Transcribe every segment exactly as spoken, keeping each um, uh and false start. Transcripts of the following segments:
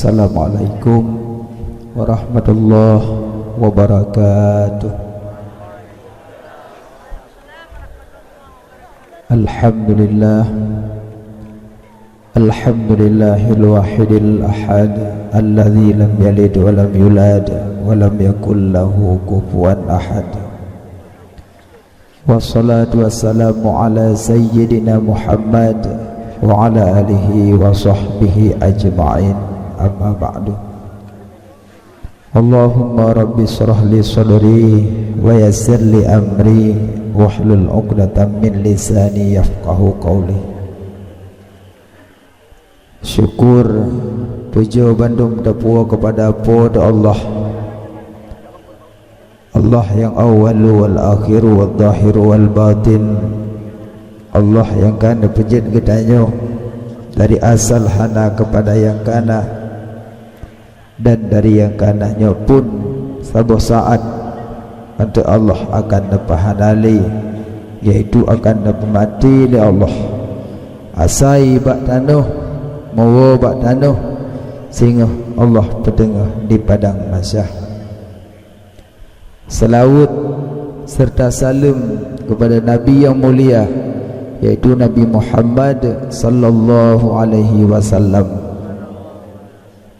Assalamualaikum warahmatullahi wabarakatuh. Alhamdulillah. Alhamdulillahil wahidil ahad, alladzi lam yalid wa lam yulad, wa lam yakul lahu kufuwan ahad. Wassalatu wassalamu ala sayyidina Muhammad wa ala alihi wa sahbihi ajma'in. Amma ba'du. Allahumma rabbi shrah li sadri wa yassir li amri wahlul 'uqdatam min lisani yafqahu qawli. Syukur, pujoe bandum teupuwoe keupada Po teu Allah. Allah nyang awwalu wal akhiru wal zahiru wal batin. Allah nyang ka neupeujeuet geutanyoe dari asal hana keupada nyang kana, dan dari nyang kana nyoe pun saboh saát eunteuk Allah akan neupeuhana lé, yaitu akan neupeumaté lé Allah. Asai bak tanoh, meuwoe bak tanoh, singoh Allah peuteungoh di padang mahsyar. Seulaweuet serta saleuem keupada Nabi nyang mulia, yaitu Nabi Muhammad sallallahu alaihi wasallam.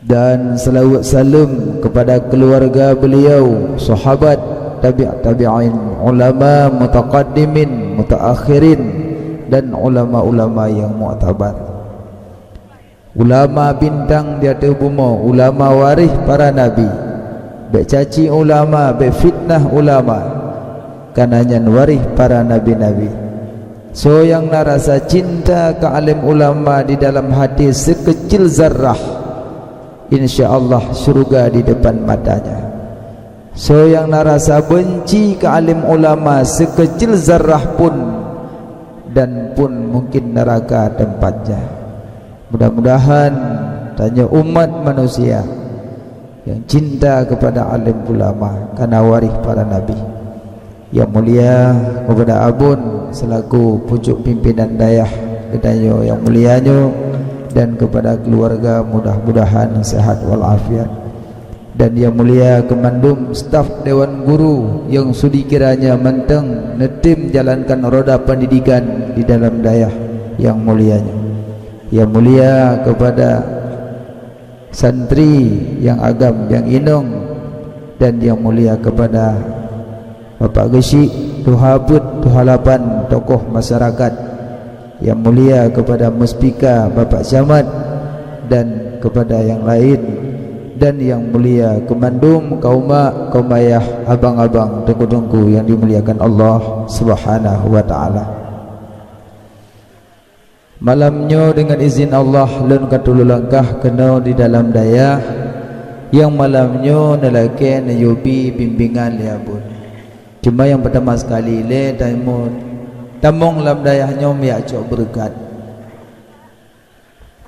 Dan seulaweuet saleuem keupada keuluwarga beuliau, sahabat, tabi' tabi'in, ulama mutaqaddimin, mutaakhirin, dan ulama-ulama nyang muktabar. Ulama bintang di ateueh bumoe, ulama waréh para nabi. Bék caci ulama, bék fitnah ulama, kareuna nyan waréh para nabi-nabi. Soe nyang na rasa cinta keu alim ulama di dalam haté sikeucil zarrah, insya Allah syeuruga di depan matanya. Soe nyang na rasa beunci keu alim ulama sikeucil zarrah pun, dan pun mungkin neuraka teumpat jih. Mudah-mudahan tanyoe umat manusia nyang cinta keupada alim ulama, kareuna waréh para nabi. Nyang mulia keupada Abon seulaku pucôk pimpinan dayah geutanyoe nyang mulia nyoe, dan keupada keuluwarga mudah-mudahan seuhat walafiat. Dan nyang mulia keu mandum staf Dewan Guru nyang sudi kiranya mantong neutem jalankan roda pendidikan di dalam dayah nyang mulia nyoe. Nyang mulia keupada santri nyang agam nyang inong, dan nyang mulia keupada Bapak Geuchik, Tuha Peuet, Tuha Lapan, tokoh masyarakat, nyang mulia keupada Muspika, Bapak Camat, dan keupada nyang laén, dan nyang mulia keu mandum kaum mak, kaum ayah, abang-abang, teungku-teungku nyang dimuliakan Allah Subhanahu wa Taala. Malam nyoe deungon izin Allah lôn ka tuleueng langkah keunoe di dalam dayah nyang malam nyoe neulakée neuyue bi bimbingan lé Abon. Cuma nyang peutama sekali lé tamong, tamong lam dayah nyoe jak cok beureukat.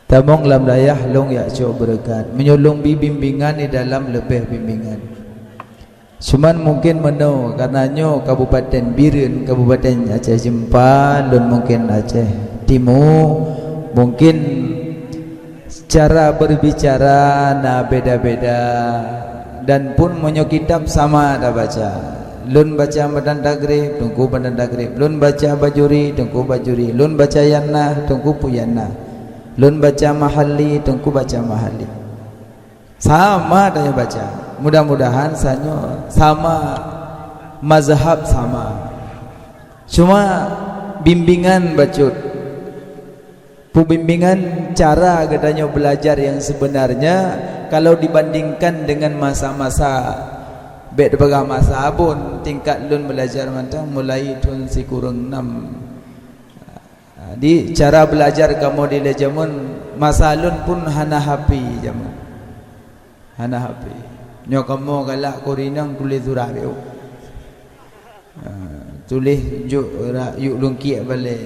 Tamong lam dayah lôn jak cok beureukat. Meunyoe lôn bi bimbingan di dalam leubeh bimbingan. Cuman mungken meunoe, kareuna nyoe Kabupaten Bireuen, Kabupaten Aceh Jeumpa, lôn mungken Aceh Timu, mungken cara berbicara na beda-beda, dan pun meunyoe kitab sama tabaca. Lôn baca Matan Tagrib, Teungku Matan Tagrib. Lôn baca Bajuri, Teungku Bajuri. Lôn baca Yannah, Teungku Puyannah. Lôn baca Mahalli, Teungku baca Mahalli. Sama tanyoe baca. Mudah-mudahan sanyoe sama mazhab sama. Cuma bimbingan bacut. Peubimbingan cara geutanyoe belajar yang sebenarnya kalau dibandingkan dengan masa-masa, bék dipeugah masa Abon, tingkat lôn belajar mantong mulai thon sikureueng nam. Jadi, cara belajar kamoe di lé jameun, masa lôn pun hana H P jameun. Hana H P. Nyoe kamoe galak keu ureueng inong tuléh surat biôk. Ha, tuléh jok ra-, yuk lungkiek balée.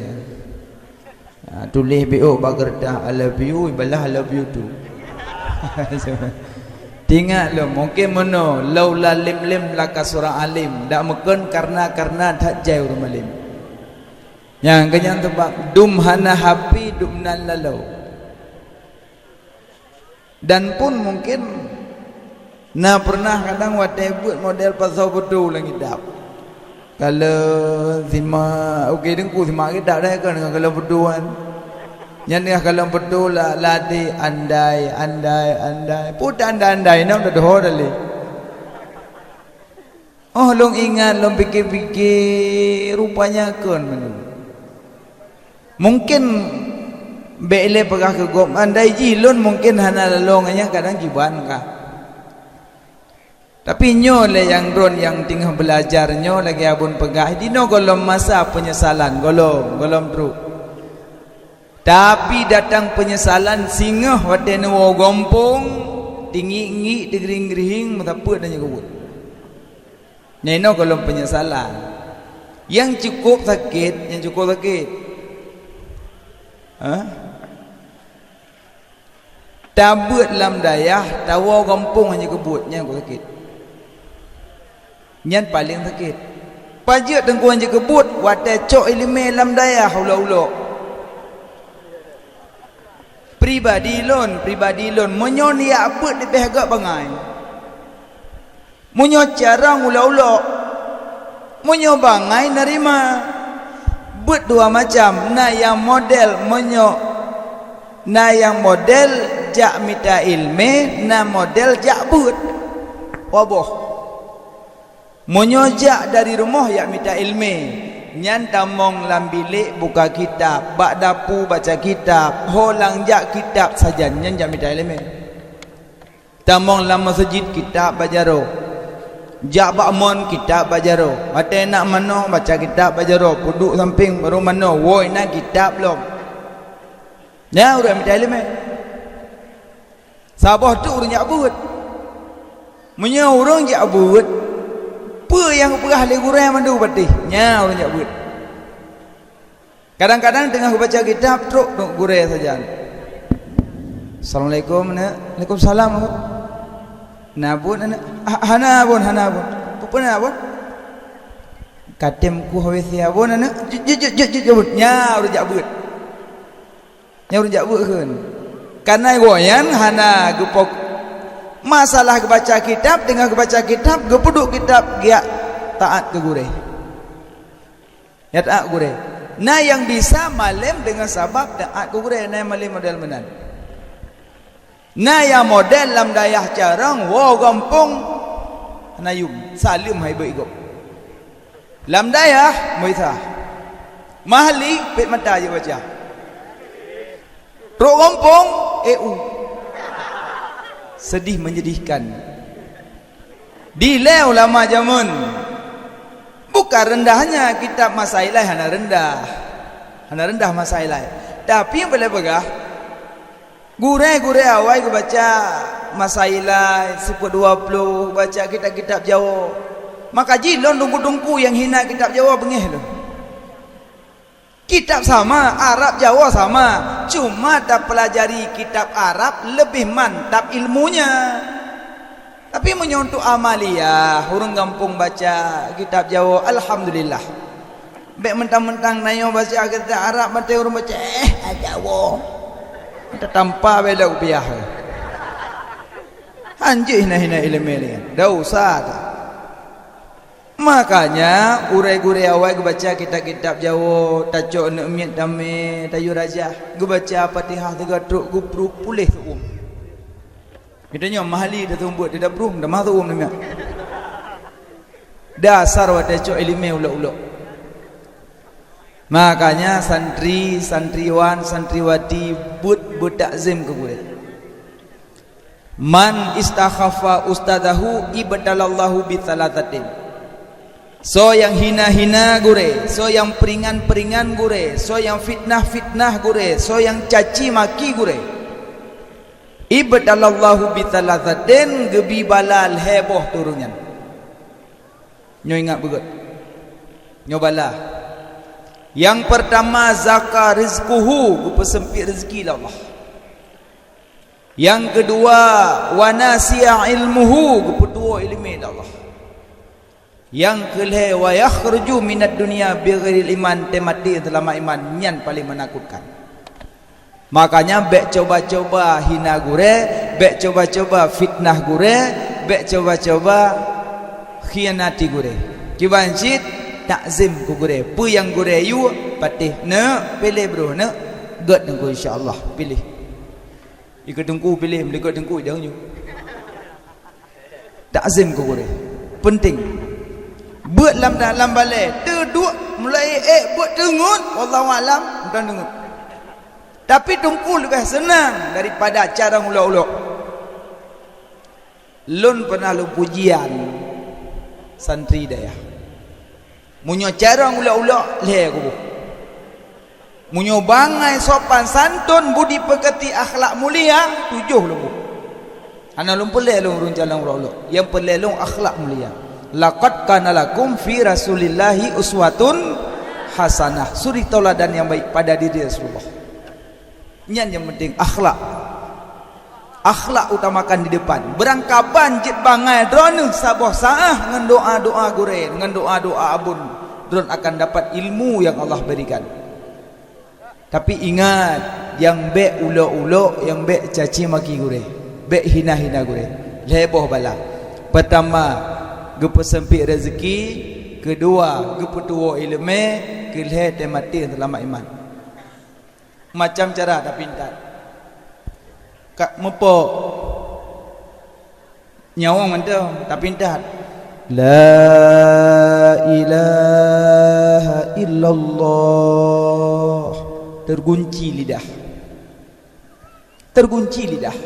Ha, tuléh biôk bak keureutah, "I love you," ibalah, "I love you too." Tingat lom, mungken meunoe, "Laula limlim lakasura alim." Dak meukon karna-karna that jai ureueng alim. Nyang keunyan teubak dum hana H P dum nan laloe. Dan pun mungkin na pernah kadang watée beuet model pasoe peutu lam kitab. Kalau simak, oke, Teungku, simak kitab dah kan dengan kalau peutu kan. Nyan dengan kalau peutu lah latih andai, andai, andai. Pun tak andai-andai, nak dah doh dah lé. Oh, lôn ingat, lôn pike-pike, rupanya kon meunyoe. Mungkin bék lé peugah keu gob, andai jih lôn mungkin hana laloe ngon nyang kadang kiban kah. Tapi nyoe lé nyang droen nyang teungoh beulajar nyoe lagée abon peugah, jinoe gohlom masa peunyesalan, gohlom, gohlom trok. Tapi datang peunyesalan singoh watée neuwoe gampông, tingiek-ngiek, teugrieng-grieng, meusapeue dan nyang keubuet. Nyan inoe gohlom peunyesalan. Nyang cukup sakét, nyang cukup sakét. Ha? Tabeuet lam dayah, tawoe gampông hana jikeubuet, nyan nyang sakét. Nyan paleng sakét. Pajoh teungku hana jikeubuet, watée cok iéleumé lam dayah ulok-ulok. Pribadi lôn, pribadi lôn, meunyoe neujak beuet leubeh gét bangai. Meunyoe carông ulok-ulok, meunyoe bangai neurima. Beuet dua macam, na nyang model meunyoe, na nyang model jak mita iéleumé, na model jak beuet. Dua boh. Meunyoe jak dari rumoh jak mita iéleumé, nyan tamong lam bilék buka kitab, bak dapu baca kitab, ho lam jak kitab sajan, nyan jak mita iéleumé. Tamong lam meuseujid kitab bak jaroe. Jak bak mon kitab bak jaroe. Watée na manoe baca kitab bak jaroe, peuduek sampéng barô manoe, woe na kitab lom. Nyan ureuëng mita iéleumé. Saboh teuk ureuëng jak beuet. Meunyoe ureuëng jak beuet, peue nyang geupeugah lé gurée mandum patéh, nyan ureuëng jak beuet. Kadang-kadang teungoh geubaca kitab, trok, trok gurée sajan. "Assalamualaikum, aneuk." "Waalaikumsalam, Abon." "Na buet, aneuk?" "Ah, hana, Abon, hana, Abon." "Peue na, Abon?" "Katem kueh W C, Abon, aneuk." "Jeuet, jeuet, jeuet, jeuet, jeuet, Abon." Nyan ureuëng jak beuet. Nyan ureuëng jak beuet kheun. Kareuna gobnyan hana geupok-, masalah geubaca kitab, teungoh geubaca kitab, geupeuduek kitab, geujak taát keu gurée. Ya, taát gurée. Na nyang bisa malém deungon sabab taát keu gurée, na nyang malém model meunan. Na nyang model lam dayah carông, woe gampông, hana yum, saleuem hai beuet gob. Lam dayah, meusah. Mahali, pet mata jeuet baca. Trok gampông, E U. Sedih menyedihkan. Dilée ulama jameun. Bukan rendahnya kitab masa ilai hana rendah. Hana rendah masa ilai. Tapi nyang paleng peugah, gurée-gurée awai geubaca masa ilai, sifeuet dua ploh, geubaca kitab-kitab Jawoe. Maka jih lôn teungku-teungku nyang hina kitab Jawoe beungéh lôn. Kitab sama, Arab Jawoe sama, cuma tapeulajari kitab Arab leubeh mantap ilmunya. Tapi meunyoe untuk amaliah, ureuëng gampông baca kitab Jawoe, alhamdulillah. Bék mentang-mentang na nyoe baca kitab Arab, maté ureuëng baca, eh, Jawoe. Tatampa bela kupiah. Hanjeuet hina-hina iéleumé lé. Dosa tu. Makanya, urai gurée awai geubaca kitab-kitab Jawoe, tacok aneuk miet tamé, tayue rajah, geubaca Fatihah sigoe trok geupruh puléh seuuem. Geutanyoe mahali tatumbot, tidak pruh, dah masuk um namiak. Dasar watée cok iéleumé ulok-ulok. Makanya santri, santriwan, santriwati buet beutakzim keu gurée. Man istakhaffa ustadzahu ibtalallahu bitsalatsatin. Soe nyang hina-hina gurée, soe nyang peuringan-peuringan gurée, soe nyang fitnah-fitnah gurée, soe nyang caci maki gurée. Ibtalallahu bitsalatsatin, geubi bala lhée boh turun nyan. Nyoe ingat beugét. Nyoe bala. Nyang peurtama, zaqa rizquhu, geupeuseumpit rezeki lé Allah. Nyang keudua, wa nasiya ilmuhu, geupeutuwoe iéleumé lé Allah. Nyang keulhée, wa yakhruju minad dunya bighairil iman, teumaté seulama iman, nyan paléng meunakutkan. Makanya bék cuba-cuba hina gurée, Bék cuba-cuba fitnah gurée, bék cuba-cuba khianati gurée. Kiban cit takzim keu gurée. Peue nyang gurée yue, patéh neuk, piléh broh neuk, gét neuk insya Allah piléh. Ikeu teungku piléh, meulikot teungku idong nyoe. Takzim keu gurée. Penting. Beuet lam dalam balée, teuduek mulai ék beuet teungeut, wallahu alam, meuteun teungeut. Tapi teungku leubeh seunang daripada carông ulok-ulok. Lôn pernah lôn pujian santri dayah. Meunyoe carông ulok-ulok, lhée kuboh. Meunyoe bangai sopan santun, budi peukeuti, akhlak mulia, tujoh lôn boh. Hana lôn peureulée lôn ureuëng carông ulok-ulok. Nyang peureulée lôn akhlak mulia. "Laqad kana lakum fi Rasulillahi uswatun hasanah." Suri tauladan nyang baik pada diri Rasulullah. Nyan nyang penting, akhlak. Akhlak utamakan di depan. Beurangkaban jeuet bangai droeneueh saboh saah ngon doa-doa gurée, ngon doa-doa abon, droen akan dapat ilmu nyang Allah berikan. Tapi ingat, nyang bék ulok-ulok, nyang bék caci maki gurée, bék hina-hina gurée. Lhée boh bala. Peurtama, geupeuseumpit rezeki, keudua, geupeutuwoe iéleumé, keulhée teumaté seulamat iman. Macam cara tapintat. Ka meupok nyawöng mantong tapintat. La ilaha illallah. Tergunci lidah. Tergunci lidah.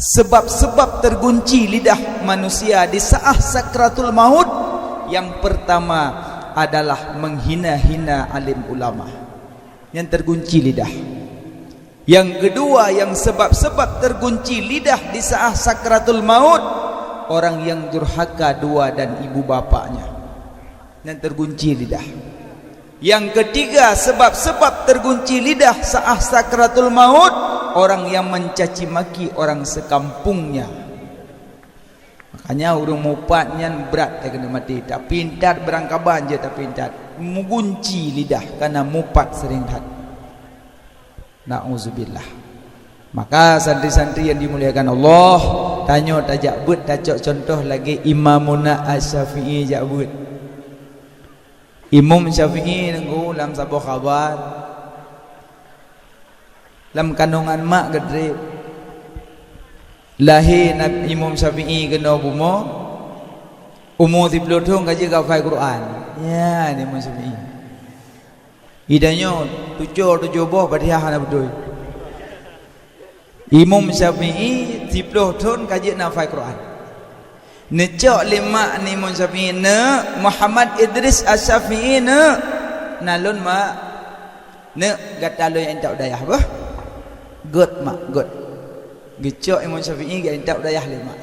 Sebab-sebab tergunci lidah manusia di saat sakratul maut, yang pertama adalah menghina-hina alim ulama. Yang tergunci lidah. Yang kedua, yang sebab-sebab tergunci lidah di saat sakratul maut, orang yang durhaka dua dan ibu bapaknya. Yang tergunci lidah. Yang ketiga, sebab-sebab tergunci lidah saat sakratul maut, orang yang mencaci maki orang sekampungnya. Makanya ureuëng mupat nyan brat teuh keuneuk maté. Tapintat beurangkaban jeuet tapintat. Meugunci lidah karena mupat sering that. Na'uzubillah. Maka santri-santri yang dimuliakan Allah, tanyoe tajak beuet tacok contoh lagée Imamuna Asy-Syafi'i jak beuet. Imam Syafi'i teungku lam saboh khabar, lam kanongan mak geutreb. Lahé Nab-, Imam Syafi'i keunoe bumoe, umu siploh thon ka jeuet ka hafai Quran. Nyan Imam Syafi'i. Idanyoe tujoh, tujoh boh Fatihah hana beutôi. Imam Syafi'i siploh thon ka jeuet na hafai Quran. Neucok lé mak ni Imam Syafi'i, "Neuk, Muhammad Idris Asy-Syafi'i, neuk." "Na lôn, mak." "Neuk, gata lôn jak intat u dayah beuh." "Gét, mak, gét." Geucok Imam Syafi'i jak intat u dayah lé mak.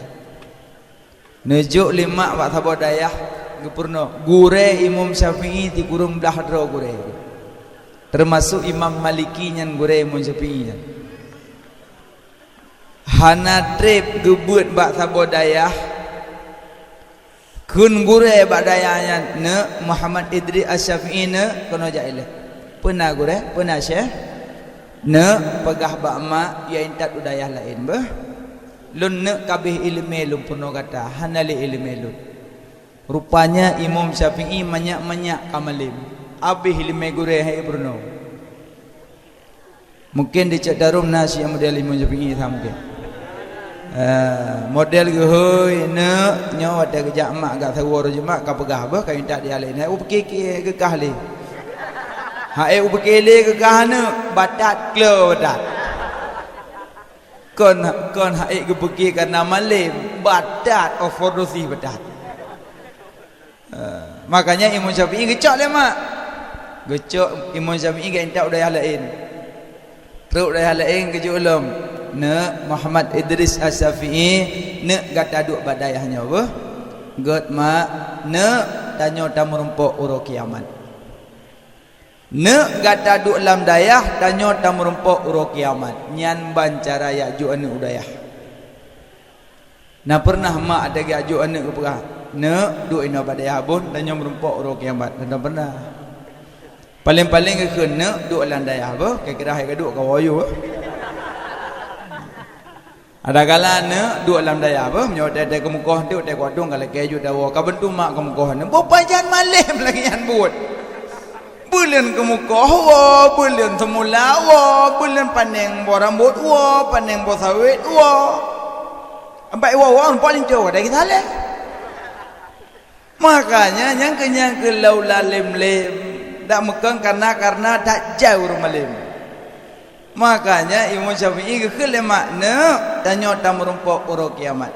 Neujok lé mak bak saboh dayah geupeurunoe, gurée Imam Syafi'i sikureueng blaih droe gurée. Teumasok Imam Maliki nyan gurée Imam Syafi'i nyan. Hana treb geubeuet bak saboh dayah, kheun gurée bak dayah nyan, "Neuk, Muhammad Idris Asy-Syafi'i, neuk, keunoe jak ilée." "Peue na gurée? Peue na syekh?" "Neuk, peugah bak mak, ya intat u dayah laén beuh. Lôn neuk ka abéh iéleumé lôn peurunoe gata, hana lé iéleumé lôn." Rupanya Imam Syafi'i manyak-manyak ka malém, abéh iéleumé gurée hai peurunoe. Mungken di Cot Tarom na si model Imam Syafi'i sa mungken. Eh, model geuhôi, "Neuk, nyoe watée geujak mak gak sawoe uroe Jumat ka peugah beuh ka intat di alé nyan." "Upiké-ké geukah lé." "Hai upiké lé geukah neuk, batat klo batat." Kon, kon hai geupiké kareuna malém, batat, overdosis batat. Eh, makanya Imam Syafi'i geucok lé mak. Geucok Imam Syafi'i geuintat u dayah laén. Trok u dayah laén geujok lom. Neuk Muhammad Idris Asy-Syafi'i, neuk gata duek bak dayah nyoe beuh. Gét mak, neuk tanyoe tameurumpok uroe kiamat. Neuk gata duek lam dayah, tanyoe tameurumpok uroe kiamat. Nyan ban cara jak jok aneuëk u dayah. Na peureunah mak teuga jok aneuëk geupeugah, "Neuk, duek inoe bak dayah abon, tanyoe meurumpok uroe kiamat." Na peureunah. Paleng-paleng geukheun, "Neuk, duek lam dayah boh, kira-kira hai ka duek kawoe yue." Ada kala aneuk duek lam dayah, beuh, meunyoe watèe-watèe keumukoh, watèe-watèe kuadong ka lakèe jeuet dawoe, ka beutôi mak keumukoh aneuk. Beupajan malém lagèe nyan buet. Beuleuen keumukoh woe, beuleuen seumula woe, beuleuen panèng boh rambôt woe, panèng boh sawét woe. Bak woe-woe, po linto, ada kisah lé. Makanya, nyang keu, nyang keu laula lém-lém, dak meukong karna, karna that jai ureueng malém. Makanya, Imam Syafi'i geukheun lé mak, "Neuk, tanyoe tameurumpok uroe kiamat."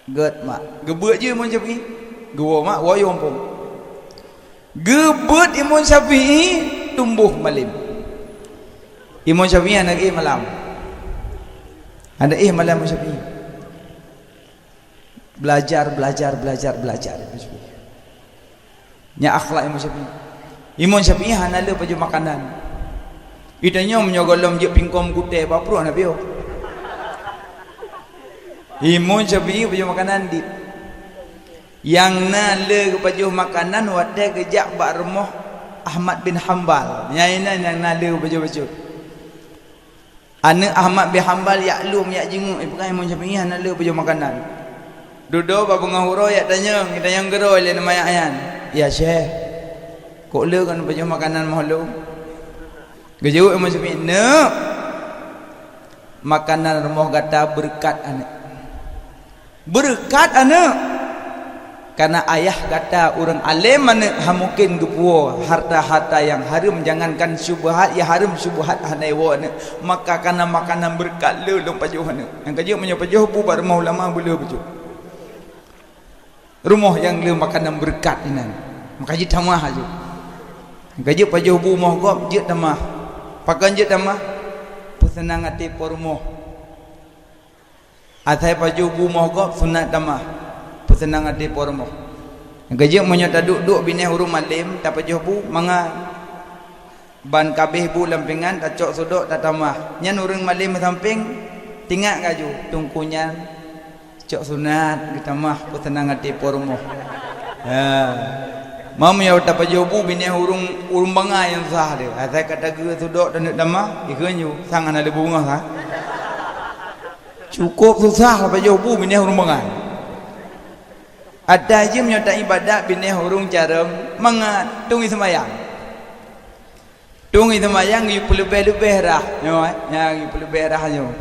"Gèt, mak." Geubeuet jih Imam Syafi'i. Geuwoe mak, woe yue gampông. Geubeuet Imam Syafi'i, tumbôh malém. Imam Syafi'i hana éh malam. Hana éh malam Imam Syafi'i. Belajar, belajar, belajar, belajar Imam Syafi'i. Nyan akhlak Imam Syafi'i. Imam Syafi'i hana le pajoh makanan. Geutanyoe meunyoe gohlom jeuet pingkong gutèe, bak pruet hana piôh. Imam Syafi'i pajoh makanan dit. Nyang na le geupajoh makanan watèe geujak bak rumoh Ahmad bin Hambal. Nyan inan nyang na le geupajoh-pajoh. Aneuk Ahmad bin Hambal jak lom, jak jinguk, ipeugah Imam Syafi'i hana le pajoh makanan. Dudoe bak beungoh uroe jak tanyong, tanyong keudroe lé namiet nyan, "Ya Syekh, kok le kon pajoh makanan moh lom?" Geujaweueb Imam Syafi'i, "Neuk, makanan rumoh gata beureukat aneuk." Beureukat aneuk. Karna ayah gata ureueng além aneuk, hana mungken geupuwoe harta-harta nyang hareuem, jangankan syubhat, nyang hareuem syubhat hana iwoe aneuk. Maka kana makanan beureukat le lôn pajoh aneuk. Nyang ka jeuet meunyoe pajoh bu bak rumoh ulama, beu le pajoh. Rumoh nyang le makanan beureukat inan. Maka jeuet tamah aju. Nyang ka jeuet pajoh bu moh gob, jeuet tamah. Pakon jeuet tamah? Peuseunang até po rumoh. Asai pajoh bu moh gob sunat tamah, peuseunang até po rumoh. Nyang ka jeuet meunyoe taduek-duek binéh ureueng malém, tapajoh bu, mangat. Ban ka abéh bu lam pingan, tacok sudok, tatamah. Nyan ureueng malém sampéng, tingat laju, teungku nyan cok sunat geutamah, peuseunang até po rumoh. Ha. Meunyoe tapajoh bu binéh ureueng, ureueng bangai nyang sah deh. Asai ka tageue sudok taneuk tamah, ikheun ju, sang hana lé beungoh sah. Cukôp susah tapajoh bu binéh ureueng bangai. Ata jih meunyoe taibadat binéh ureueng carông, mangat tueng seumayang. Tueng seumayang geuyue peuleubeh-leubeh rhah nyoe, eh, nyan geuyue peuleubeh rhah nyoe.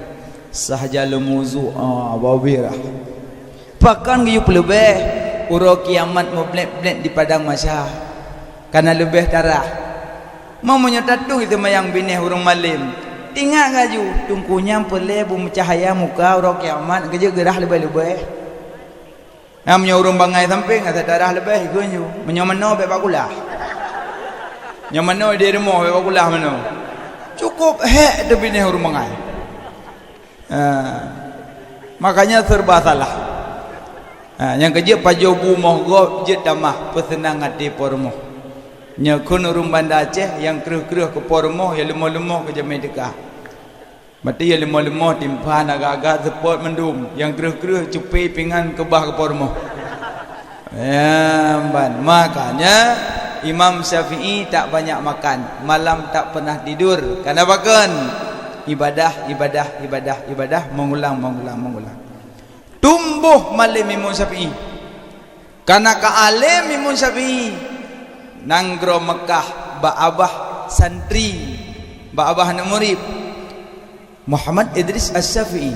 Sah jalôm wudu, ah, babah rhah. Pakon geuyue peuleubeh, uroe kiamat meublét-blét di padang mahsyar. Kana leubeh tarah. Meunyoe tatueng seumayang binéh ureueng malém, tingat laju, teungku nyan peureulèe beumeucahya muka uroe kiamat, geujeuet geurhah leubeh-leubeh. Nah, meunyoe ureueng bangai sampéng, asai tarah leubeh, ikheun ju. Meunyoe manoe, bèk bak kulah. Nyoe manoe di rumoh, bèk bak kulah manoe. Cukôp hék teubinéh ureueng bangai. Ha. Makanya serba salah. Ha, nyang ka jeuet pajoh bu moh gob, jeuet tamah, peuseunang até po rumoh. Nyoe kheun ureueng Banda Aceh nyang kreueh-kreueh keu po rumoh, nyang leumoh-leumoh keu jamèe teuka. Maté nyang leumoh-leumoh timphan, agak-agak seupôt mandum, nyang kreueh-kreueh cupé pingan keubah keu po rumoh. Ya, ban. Makanya, Imam Syafi'i tak banyak makan, malam tak pernah tidur. Karena pakon? Ibadah, ibadah, ibadah, ibadah, mengulang, mengulang, mengulang. Tumbôh malém Imam Syafi'i. Karena ka além Imam Syafi'i. Nanggroe Meukah, bak babah santri, bak babah aneuk murit. Muhammad Idris Asy-Syafi'i.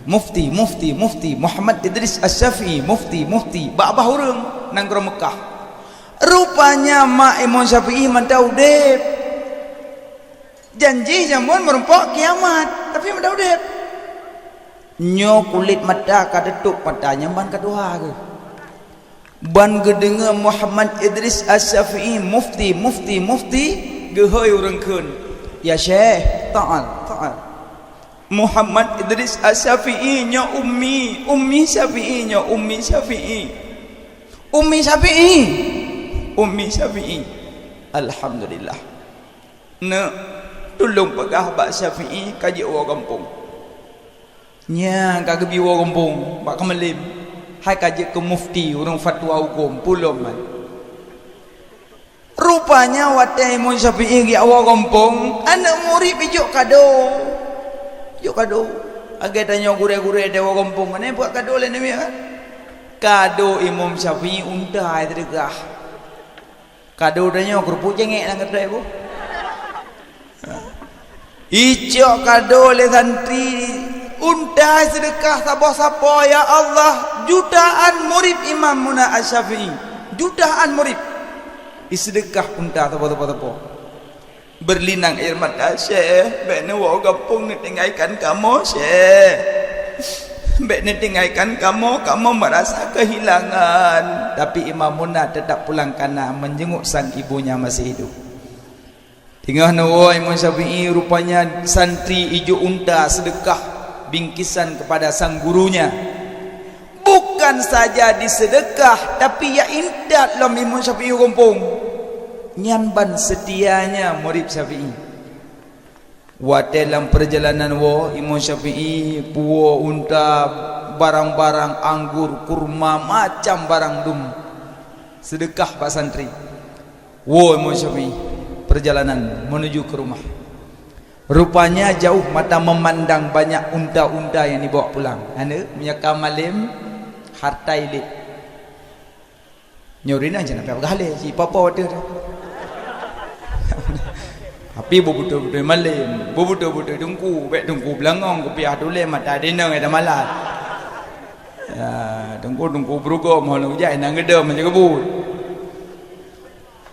Mufti, mufti, mufti. Muhammad Idris Asy-Syafi'i, mufti, mufti. Bak babah ureueng nanggroe Meukah. Rupanya mak Imam Syafi'i mantong udép. Janji jameun meurumpok kiamat, tapi mantong udép. Nyoe kulét mata ka teutôp mata nyan ban ka tuha geuh. Ban geudeungoe Muhammad Idris Asy-Syafi'i mufti, mufti, mufti, geuhôi ureueng kheun, "Ya Syekh, ta'al, ta'al." Muhammad Idris Asy-Syafi'i nyoe ummi, ummi Syafi'i nyoe ummi Syafi'i. Ummi Syafi'i, ummi Syafi'i. Alhamdulillah. Neuk, tulông peugah bak Syafi'i ka jeuet woe gampông. Nyan ka geubri woe gampông bak keumalém, hai ka jeuet keu mufti ureueng fatwa hukôm, peue lom man. Rupanya watèe Imam Syafi'i geujak woe gampông, aneuk murit jijok kado. Jijok kado. Lagèe tanyoe gurèe-gurèe di gampông, kan, eh, buet kado lé namiet, kan? Kado Imam Syafi'i unta seudeukah. Kado tanyoe keurupuk cengek lam keutai boh. Icok kado lé santri, unta seudeukah saboh sapo, ya Allah, jutaan murid Imam Muna Asy-Syafi'i. Jutaan murid. Iseudeukah unta sapo, sapo, sapo. Berlinang air mata, "Syekh, bèk neuwoe gampông neutinggalkan kamoe, Syekh. Bèk neutinggalkan kamoe, kamoe merasa kehilangan." Tapi Imam Muna tetap pulang kana menjenguk sang ibunya masih hidup. Teungoh neuwoe Imam Syafi'i, rupanya santri ijok unta seudeukah bingkisan kepada sang gurunya. Bukan saja diseudeukah, tapi ya intat lom Imam Syafi'i u gampông. Nyan ban seutianya murid Syafi'i. Watèe lam peurjalanan woe, Imam Syafi'i puwoe unta, barang-barang, anggor, kurma, macam barang dum seudeukah bak santri. Woe Imam Syafi'i peurjalanan menuju ke rumah. Rupanya jauh mata memandang banyak unta-unta nyang dibawa pulang. Aneuk, meunyoe ka malém, harta ilét. Nyoe rinah je na payah peugah lé, si papa watèe tu. Tapi beubeutôi-beutôi malém, beubeutôi-beutôi teungku, bèk teungku beulangong, kupiah tulèe mata dinong ida malat. Ya, teungku-teungku beurugom, hana ujai, na ngeudom macam kebut.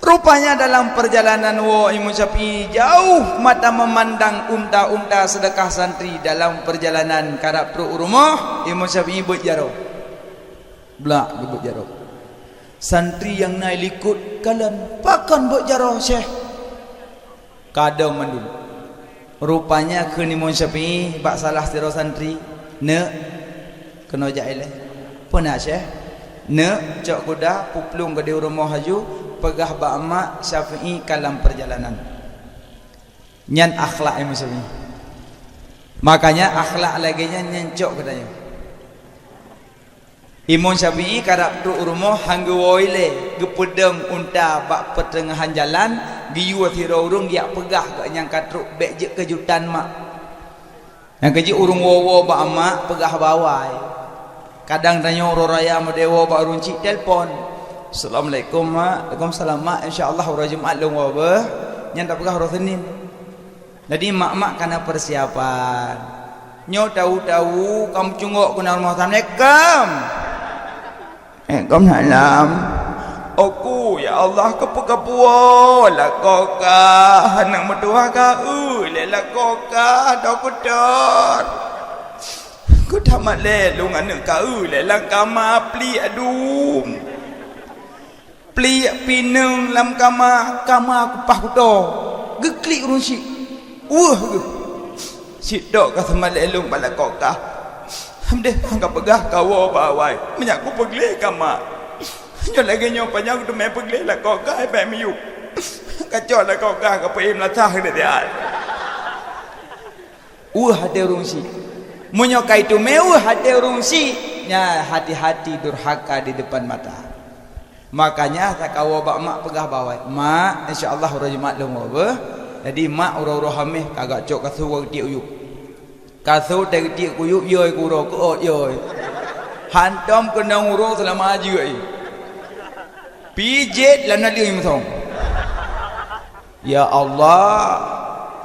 Rupanya dalam perjalanan woe Imam Syafi'i jauh mata memandang unta-unta seudeukah santri. Dalam perjalanan karab trok u rumoh, Imam Syafi'i beuet jaroe. Blak geubeuet jaroe. Santri nyang na i likot kalon, "Pakon beuet jaroe, Syekh?" Kadong mandum. Rupanya kheun Imam Syafi'i bak salah sidroe santri, "Neuk, keunoe jak ilèe." "Peue na, Syekh?" "Neuk, cok kuda, peuplueng keudéh u rumoh laju, peugah bak mak Syafi'i ka lam peurjalanan." Nyan akhlak Imam Syafi'i. Makanya akhlak lagèe nyan, nyan cok geutanyoe. Imam Syafi'i karab trok u rumoh, han geuwoe ilèe, geupeudong unta bak peuteungahan jalan, geuyue sidroe ureueng geujak peugah keu nyang ka trok, "Bèk jeuet keujutan, Mak." Nyang keujeuet ureueng woe-woe bak mak, peugah bak awai. Kadang tanyoe uroe raya meudeh woe bak ureueng chik, telepon, "Assalamualaikum, Mak." "Waalaikumsalam, Mak. Insya Allah uroe Jumat lôn woe beuh." Nyan tapeugah uroe Senin. Jadi mak-mak kana persiapan. Nyoe tahu-tahu ka meucunggok keunan rumoh, "Assalamualaikum." "Waalaikumsalam." "Oku, ya Allah, keupeue kapuwoe lakoe kah, aneuk meutuwah ka eu lé lakoe kah, doktor. Keu tamat lé lôn aneuk ka eu lé lam kama, pliek dum. Pliek pineung lam kama, kama kupah kutoe." Geuklik ureueng chik. Weueh geuh. "Sitok ka seumalée lôn bak lakoe kah. Hamdeh ka peugah kawoe bak awai, meunyak kupeugleh kama. Nyoe lagée nyoe panyang kuteumé peugleh lakoe kah, bèk miyueb. Kacok lakoe kah, kapeuéh meulasah keu dia." Weueh até ureueng chik. Meunyoe ka iteumé weueh até ureueng chik, nyan hati-hati durhaka di depan mata. Makanya takawoe bak mak peugah bak awai, "Mak, insya Allah uroe Jumat lôn woe beuh." Jadi mak uroe-uroe Hameh ka geujak cok kasô geutiek u yueb. Kasô teugeutiek u yueb, yôi keu uroe keuôt yôi. Hantom keunong uroe seulama jeuet ie. Pijet lam naleueng musong. Ya Allah.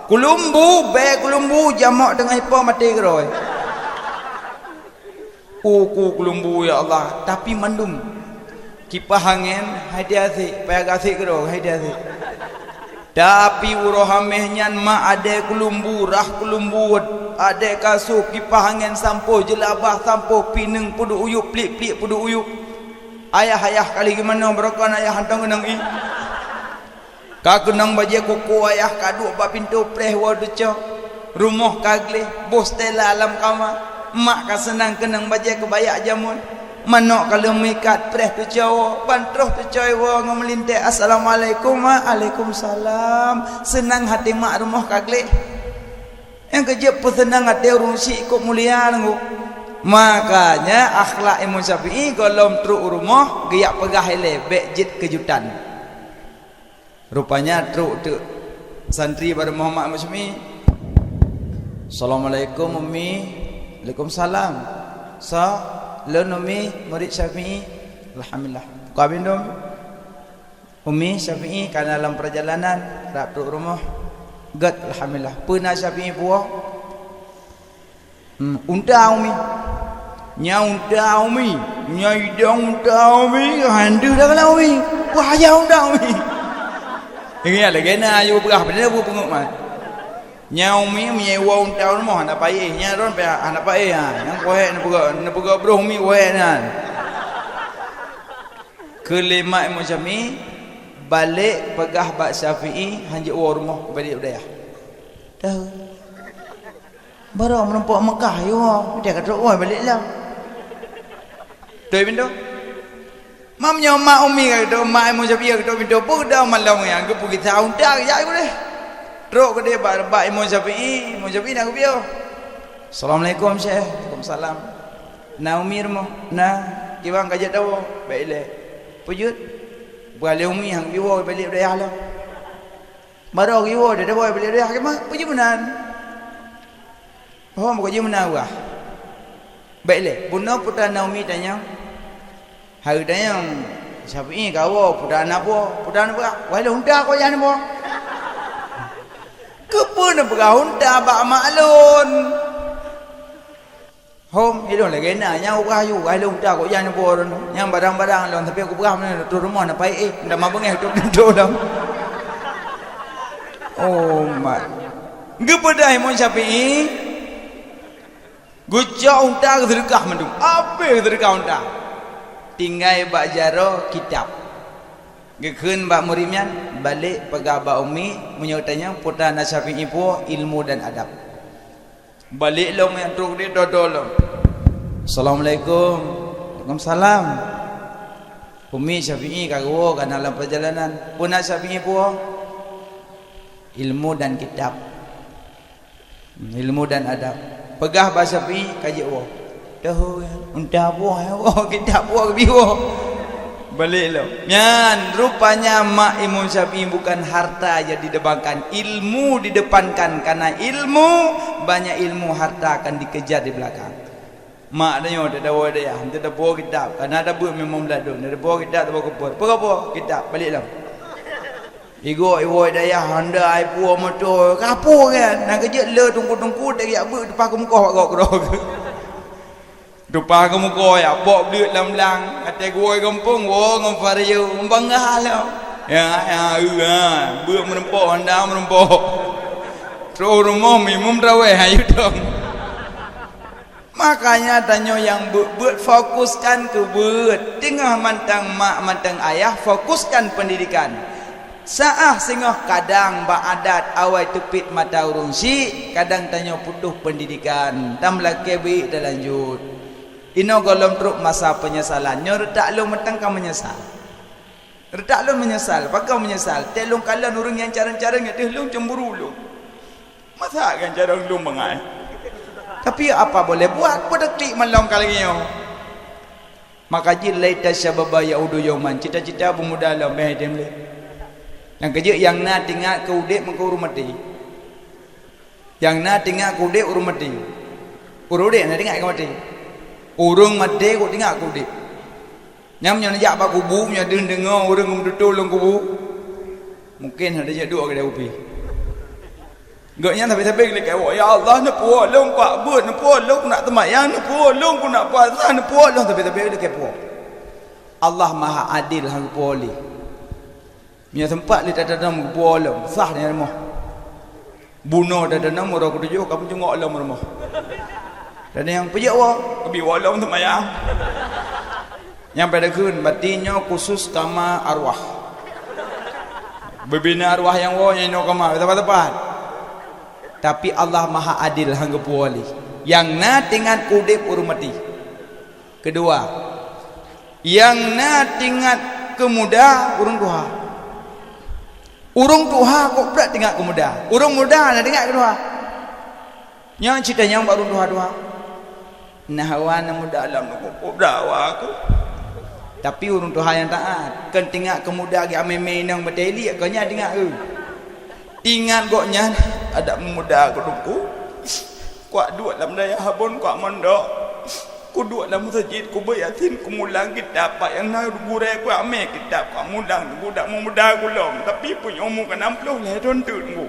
Keulumbu, bèe keulumbu, jamok teungoh ipo maté keudroe. Uku keulumbu, ya Allah, tapi mandum. Kipah angén, hai dia sik, payah gasek keudroe, hai dia sik. Tapi uroe Hameh nyan mak adé keulumbu, rah keulumbu, adé kasô, kipah angén sampôh, jeulabah sampôh, pineung peuduek u yueb, pliek-pliek peuduek u yueb. Ayah-ayah kali gimana, beurokon ayah hantom keunong ie. Ka keunong bajée koko ayah ka duek bak pintoe preh woe teucok. Rumoh ka gleh, boh stela lam kama. Mak ka seunang keunong bajée keubayak jamon. Manok ka lheueh meuikat preh teucok woe, ban troh teucok woe ngon meulintèe, "Assalamualaikum, Mak." "Alaikumsalam." Seunang haté mak rumoh ka gleh. Nyang keujeuet peuseunang até ureueng chik kok mulia nanggu. Makanya akhlak Imam Syafi'i gohlom trok u rumoh geujak peugah ilée, bèk jeuet keujutan. Rupanya trok teuk santri bak rumoh mak Imam Syafi'i. "Assalamualaikum, Ummi." Waalaikumsalam. So, lôn Umi murid Syafi'i. Alhamdulillah. Ka minum? Umi Syafi'i ka na lam perjalanan, rab trok rumoh. Gét, alhamdulillah. Peue na Syafi'i puwoe? Hmm, unta Umi. Nyan unta Umi. Nyan idong unta Umi. Handu dah kala Umi. Bahaya unta Umi. Ingat lagèe na ayu peugah, padahal bu peungeuh man. Nyan Umi meunyoe iwoe unta rumoh hana payah, nyan ron payah hana payah. Nyan kohet neupeugah, neupeugah broh Umi kohet nyan. Keu lé mak Imam Syafi'i, balek peugah bak Syafi'i, hanjeuet woe rumoh, balek u dayah. Tahu. Barô meurumpok Mekah, yo, dia kata, "Oi, balek lah." Betul, Ibn, tu? Mam nyoe mak Umi ka geutôk, mak Imam Syafi'i ka geutôk pintoe, peue dah malam nyan, geupeugisa unta geujak geuh deh. Trok keudeh bak, bak Imam Syafi'i, Imam Syafi'i na geupiôh. "Assalamualaikum, Syekh." "Waalaikumsalam." "Na Umi rumoh?" "Na." "Kiban ka jeuet tawoe?" "Bèk ilèe." "Peue jeuet?" "Beualèe Umi han geuwoe, balek u dayah lom." Barô geuwoe, dada woe bak dayah keumah, peue jeuet meunan? Ho, meuko jeuet meunan wah. Bèk lé, bunoe putra Naomi tanyong. Hai tanyong, Syafi'i ka woe, putra na po, putra na po, wah lôn unta ko jan po. Keupeue neupeugah unta bak mak lôn? Hom, ilôn lagèe na, nyang ukeue ayu, ai lôn uta kok jan neupo lôn. Nyang barang-barang lôn, tapi aku peugah meunan, trok rumoh na pai éh, nda ma beungéh trok pintoe lom. Oh, mat. Geupeugah Imam Syafi'i, geucok unta geuseudeukah mandum. Abéh geuseudeukah unta. Tinggai bak jaroe kitab. Geukheun bak murit nyan, "Balek peugah bak umi, meunyoe tanyong putra na Syafi'i po, ilmu dan adab." Balek lom nyang trok di dodo lom. "Assalamualaikum." "Waalaikumsalam." "Umi Syafi'i ka geuwoe ka na lam perjalanan." "Peue na Syafi'i po?" "Ilmu dan kitab." "Ilmu dan adab." "Peugah bak Syafi'i ka jeuet woe." Tahu, unta po, woe, kitab po, geubi woe. Balek lom. Nyan, rupanya mak Imam Syafi'i bukan harta yang didepankan, ilmu didepankan. Karena ilmu, banyak ilmu, harta akan dikejar di belakang. Mak tanyoe, teudawa dayah, teudawa kitab. Karena tabeuet memang beuladom, teudawa kitab, teudawa kupon. Peue ka po? Kitab, balek lom. Igoe, iwoe dayah, honda, ipuwoe moto, ka po kan? Nyang keujeuet le teungku-teungku, tajak beuet, tupah keumukoh bak gob keudroe. Tupah keumukoh, ya, bok bleuet lam blang, até geuwoe gampông, woe ngon vario, meubangga lom. Ya, ya, eu, ha, beuet meurumpok, honda meurumpok. Trok rumoh, mimum traweh, ayu dong. Makanya tanyoe nyang beuet-beuet fokuskan keu beuet. Teungoh mantong mak, mantong ayah, fokuskan pendidikan. Saah singoh kadang bak adat awai teupit mata ureuëng syik, kadang tanyoe putôh pendidikan. Tam lakée beuet talanjut. Inoe gohlom trok masa penyesalan. Nyoe reutak lôn mantong ka menyesal. Reutak lôn menyesal, pakon menyesal? Tée lôn kalon ureuëng nyang carông-carông nyan deuh lôn cemburu lôn. Masa kan carông lôn bangai? Tapi apa boleh buat, peue taklik malom ka lagée nyoe. Maka jih laita syababa yaudu yauman, cita-cita peumuda lom beh tem lé. Nyang keujeuet nyang na teuingat keu udeb meuko ureuëng maté. Nyang na teuingat keu udeb ureuëng maté. Ureuëng udeb na teuingat keu maté. Ureuëng maté kok teuingat keu udeb. Nyang meunyoe neujak bak kubu, meunyoe deuh deungoe ureuëng geumeututoe lôn kubu, mungken hana jeuet duek keudeh kupi. Gobnyan sabe-sabe geulakée woe, "Ya Allah, neupuwoe lôn bak beuet, neupuwoe lôn keunak teumayang, neupuwoe lôn keunak puasa, neupuwoe lôn," sabe-sabe geulakée puwoe. Allah Maha Adil han geupuwoe lé. Meunyoe seumpat lé tatanom geupuwoe lom, sah nyan rumoh. Bunoe tatanom uroe keutujôh ka meucungok lom rumoh. Dan nyang peujeuet woe, geubi woe lom seumayang. Nyang pada kheun, bati nyoe khusus kama arwah. Beubina arwah nyang woe nyang inoe kama, tepat-tepat. Tapi Allah Maha Adil han geupuwoe lé. Nyang na teuingat keu udeb ureuëng maté. Keudua, nyang na teuingat keu muda ureuëng tuha. Ureuëng tuha kok brat teuingat keu muda. Ureuëng muda na teuingat keu tuha. Nyan ceurita nyang bak ureuëng tuha-tuha. Na hawa na muda lam nukuk brat wa aku. Tapi ureuëng tuha nyang taát, kon teuingat keu muda geuamé-mé inong batée liek, kon nyan teuingat keu. Teuingat gobnyan, adak muda keu teungku. Kuduek lam dayah Ambon, kuduek mondok, kuduek lam meuseujid, kubeuet Yasin, kumulang kitab, pat nyang na gurée kuamé kitab, kumulang, kudak muda kulom, tapi pun umu ka nam ploh lhée thon teuk Teungku.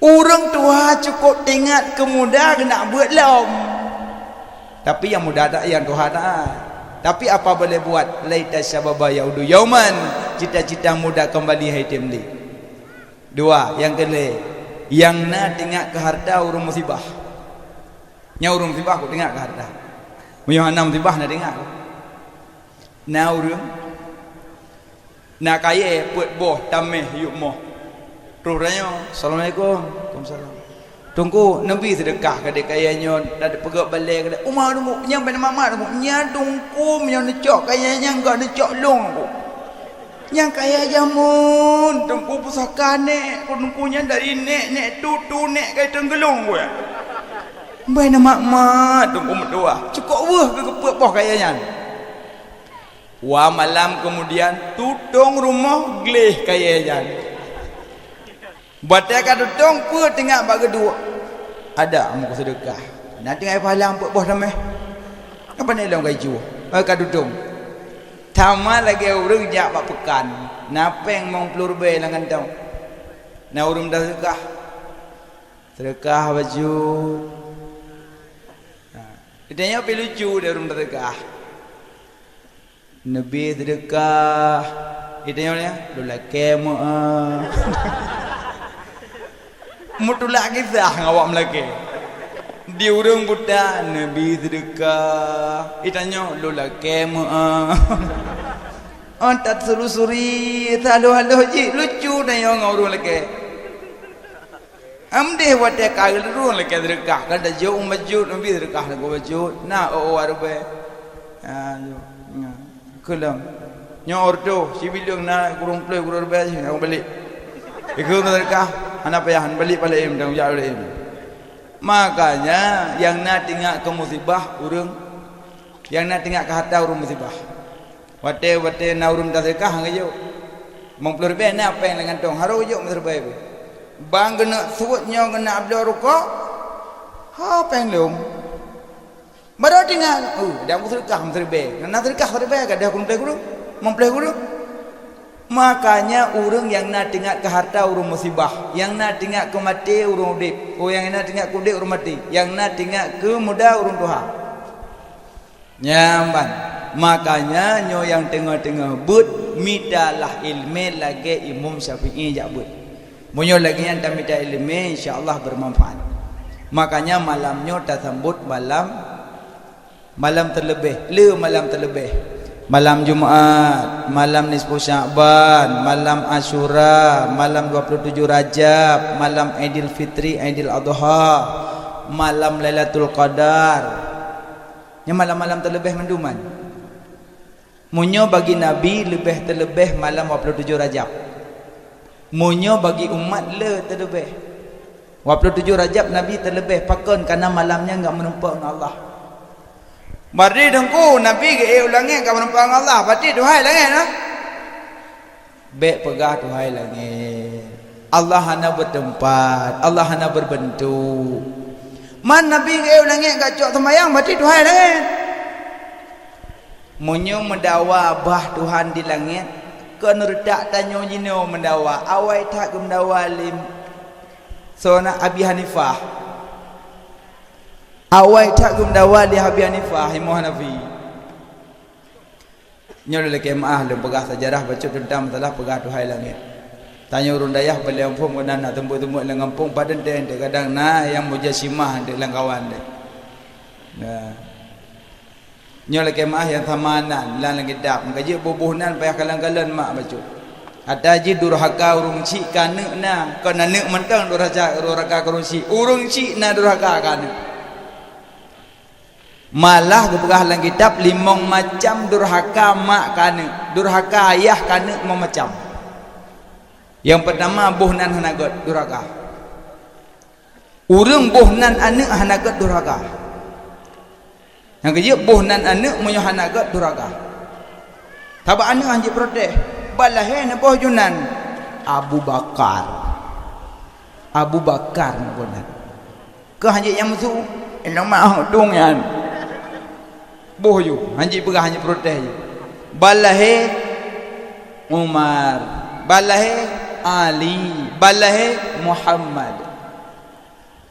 Ureuëng tuha cukôp teuingat keu muda keuneuk beuet lom. Tapi nyang muda tak, nyang tuha tak. Tapi apa boleh buat? Laita syababa yaudu yauman. Cita-cita muda kembali hai tem deh. Dua, nyang keulhée, nyang na teuingat keu hareuta ureuëng musibah. Nyang ureuëng musibah kok teuingat keu hareuta. Meunyoe hana musibah na teuingat. Na ureuëng na kayée peuet boh taméh yup moh. Troh tanyoe, "Assalamualaikum." "Waalaikumsalam." "Teungku, neubi seudeukah keu dek kayée nyoe, dan peugét balée keu dek." "Uma Teungku, nyang bak mamat Teungku, nyan Teungku meunyoe neucok kayée nyan gak neucok lôn Teungku. Nyang kayée jameun Teungku pusaka nèk, Teungku nyan dari nèk, nèk tutu nèk kai teunggeulong Teungku nyan." Bak mamat Teungku meutuah, cukôp weueh keu peuet boh kayée nyan. Dua malam keumudian, tutong rumoh gleh kayée nyan. Watée ka tutong, peue teuingat bak geuduek? Ada meukeuseudeukah. Na tinggai pahala peuet boh tameh. Apa ni lom ka icu? Eh, ka tutong. Sama lagée ureuëng jak bak peukan. Na péng limong ploh ribée lam kantong. Na ureuëng mita seudeukah. Seudeukah bacut. Nah, geutanyoe pi lucu deh ureuëng mita seudeukah. Neubi seudeukah. Geutanyoe nyan, "Lôn lakée meu'ah." Meutulak kisah ngon awak meulakée. Di ureuëng buta, "Neubi seudeukah." Geutanyoe, "Lôn lakée meu'ah." Oh, that suri-suri, that haloh-haloh jih, lucu tanyoe ngon ureuëng lakée. Amdeh watée ka ureuëng lakée seudeukah, kan tajok u bacut, neubi seudeukah lam bacut. Na, oh, oh, areuëng bée. Ha, yo. Na. Keu lom. Nyoe orto, sibileung na kureueng ploh, kureueng ribée, nyang balek. Ikeu seudeukah, hana payah, hana balek, balek, mantong jak balek. Makanya, nyang na teuingat keu musibah ureuëng, nyang na teuingat keu hareuta ureuëng musibah. Watée, watée na ureuëng mita seudeukah, han geujok. Limong ploh ribée na péng lam kantong, harôh geujok limong ploh ribée. Ban geuneuk suet nyoe geuneuk bloe rukok, ha péng lom. Barô teuingat, "Oh, dang seudeukah limong ploh ribée." Na seudeukah limong ploh ribée, gadôh limong ploh kureueng, limong ploh kureueng. Makanya ureuëng nyang na teuingat keu hareuta ureuëng musibah, nyang na teuingat keu maté ureuëng udeb, oh, nyang na teuingat keu udeb ureuëng maté, nyang na teuingat keu muda ureuëng tuha. Nyan ban. Makanya nyoe nyang teungoh-teungoh beuet, mitalah iéleumé lagée Imam Syafi'i jak beuet. Meunyoe lagée nyan tamita iéleumé, insya Allah beumanfaat. Makanya malam nyoe tasambot malam, malam teuleubeh, le malam teuleubeh. Malam Jumat, malam nisfu Sya'ban, malam Asyura, malam dua puluh tujuh Rajab, malam Aidil Fitri, Aidil Adha, malam Lailatul Qadar. Nyan malam-malam teuleubeh mandum nyan. Meunyoe bagi Nabi leubeh teuleubeh malam dua puluh tujuh Rajab. Meunyoe bagi umat le teuleubeh. Dua puluh tujuh Rajab Nabi teuleubeh pakon, kareuna malam nyan gak meurumpok ngon Allah. Bari Teungku, Nabi geuék u langét gak meurumpok ngon Allah, berarti Tuhan langét nah. Bék peugah Tuhan langét. Allah hana beuteumpat, Allah hana beubentuk. Man Nabi geuék u langét gak cok seumayang, berarti Tuhan langét. Meunyoe meudawa bah Tuhan di langét, kon reutak tanyoe jinoe meudawa, awai that geumeudawa lé soe na Abi Hanifah. Awai that geumeudawa lé Abi Hanifah, Imam Hanafi. Nyoe lé lakée meu'ah lôn peugah sejarah bacut teuntang masalah peugah Tuhan langét. Tanyoe ureuëng dayah bak lé gampông keunan na teumbok-teumbok lam gampông padub teuh, kadang na nyang mujasimah teuh lam kawan teuh. Nah. Nyoe lakée meu'ah nyang sama nan lam, lam kitab. Meukaji boh-boh nan payah kalon-kalon mak bacut. Ata jih durhaka ureuëng chik keu aneuk na, kon aneuk mantong durhaka, durhaka keu ureuëng chik. Ureuëng chik na durhaka keu aneuk. Malah geupeugah lam kitab limong macam durhaka mak keu aneuk, durhaka ayah keu aneuk limong macam. Nyang peutama boh nan hana gét durhaka. Ureuëng boh nan aneuk hana gét durhaka. Nyang keujeuet boh nan aneuk meunyoe hana gét durhaka. Sabab aneuk han jiprotes, bak lahé neuboh ju nan Abu Bakar. Abu Bakar neuboh nan. Keuh hanjeuet nyang meusu, inong mah udong nyan. Boh ju, hanjeuet peugah, hanjeuet protes ju. Ban lahé Umar, ban lahé Ali, ban lahé Muhammad.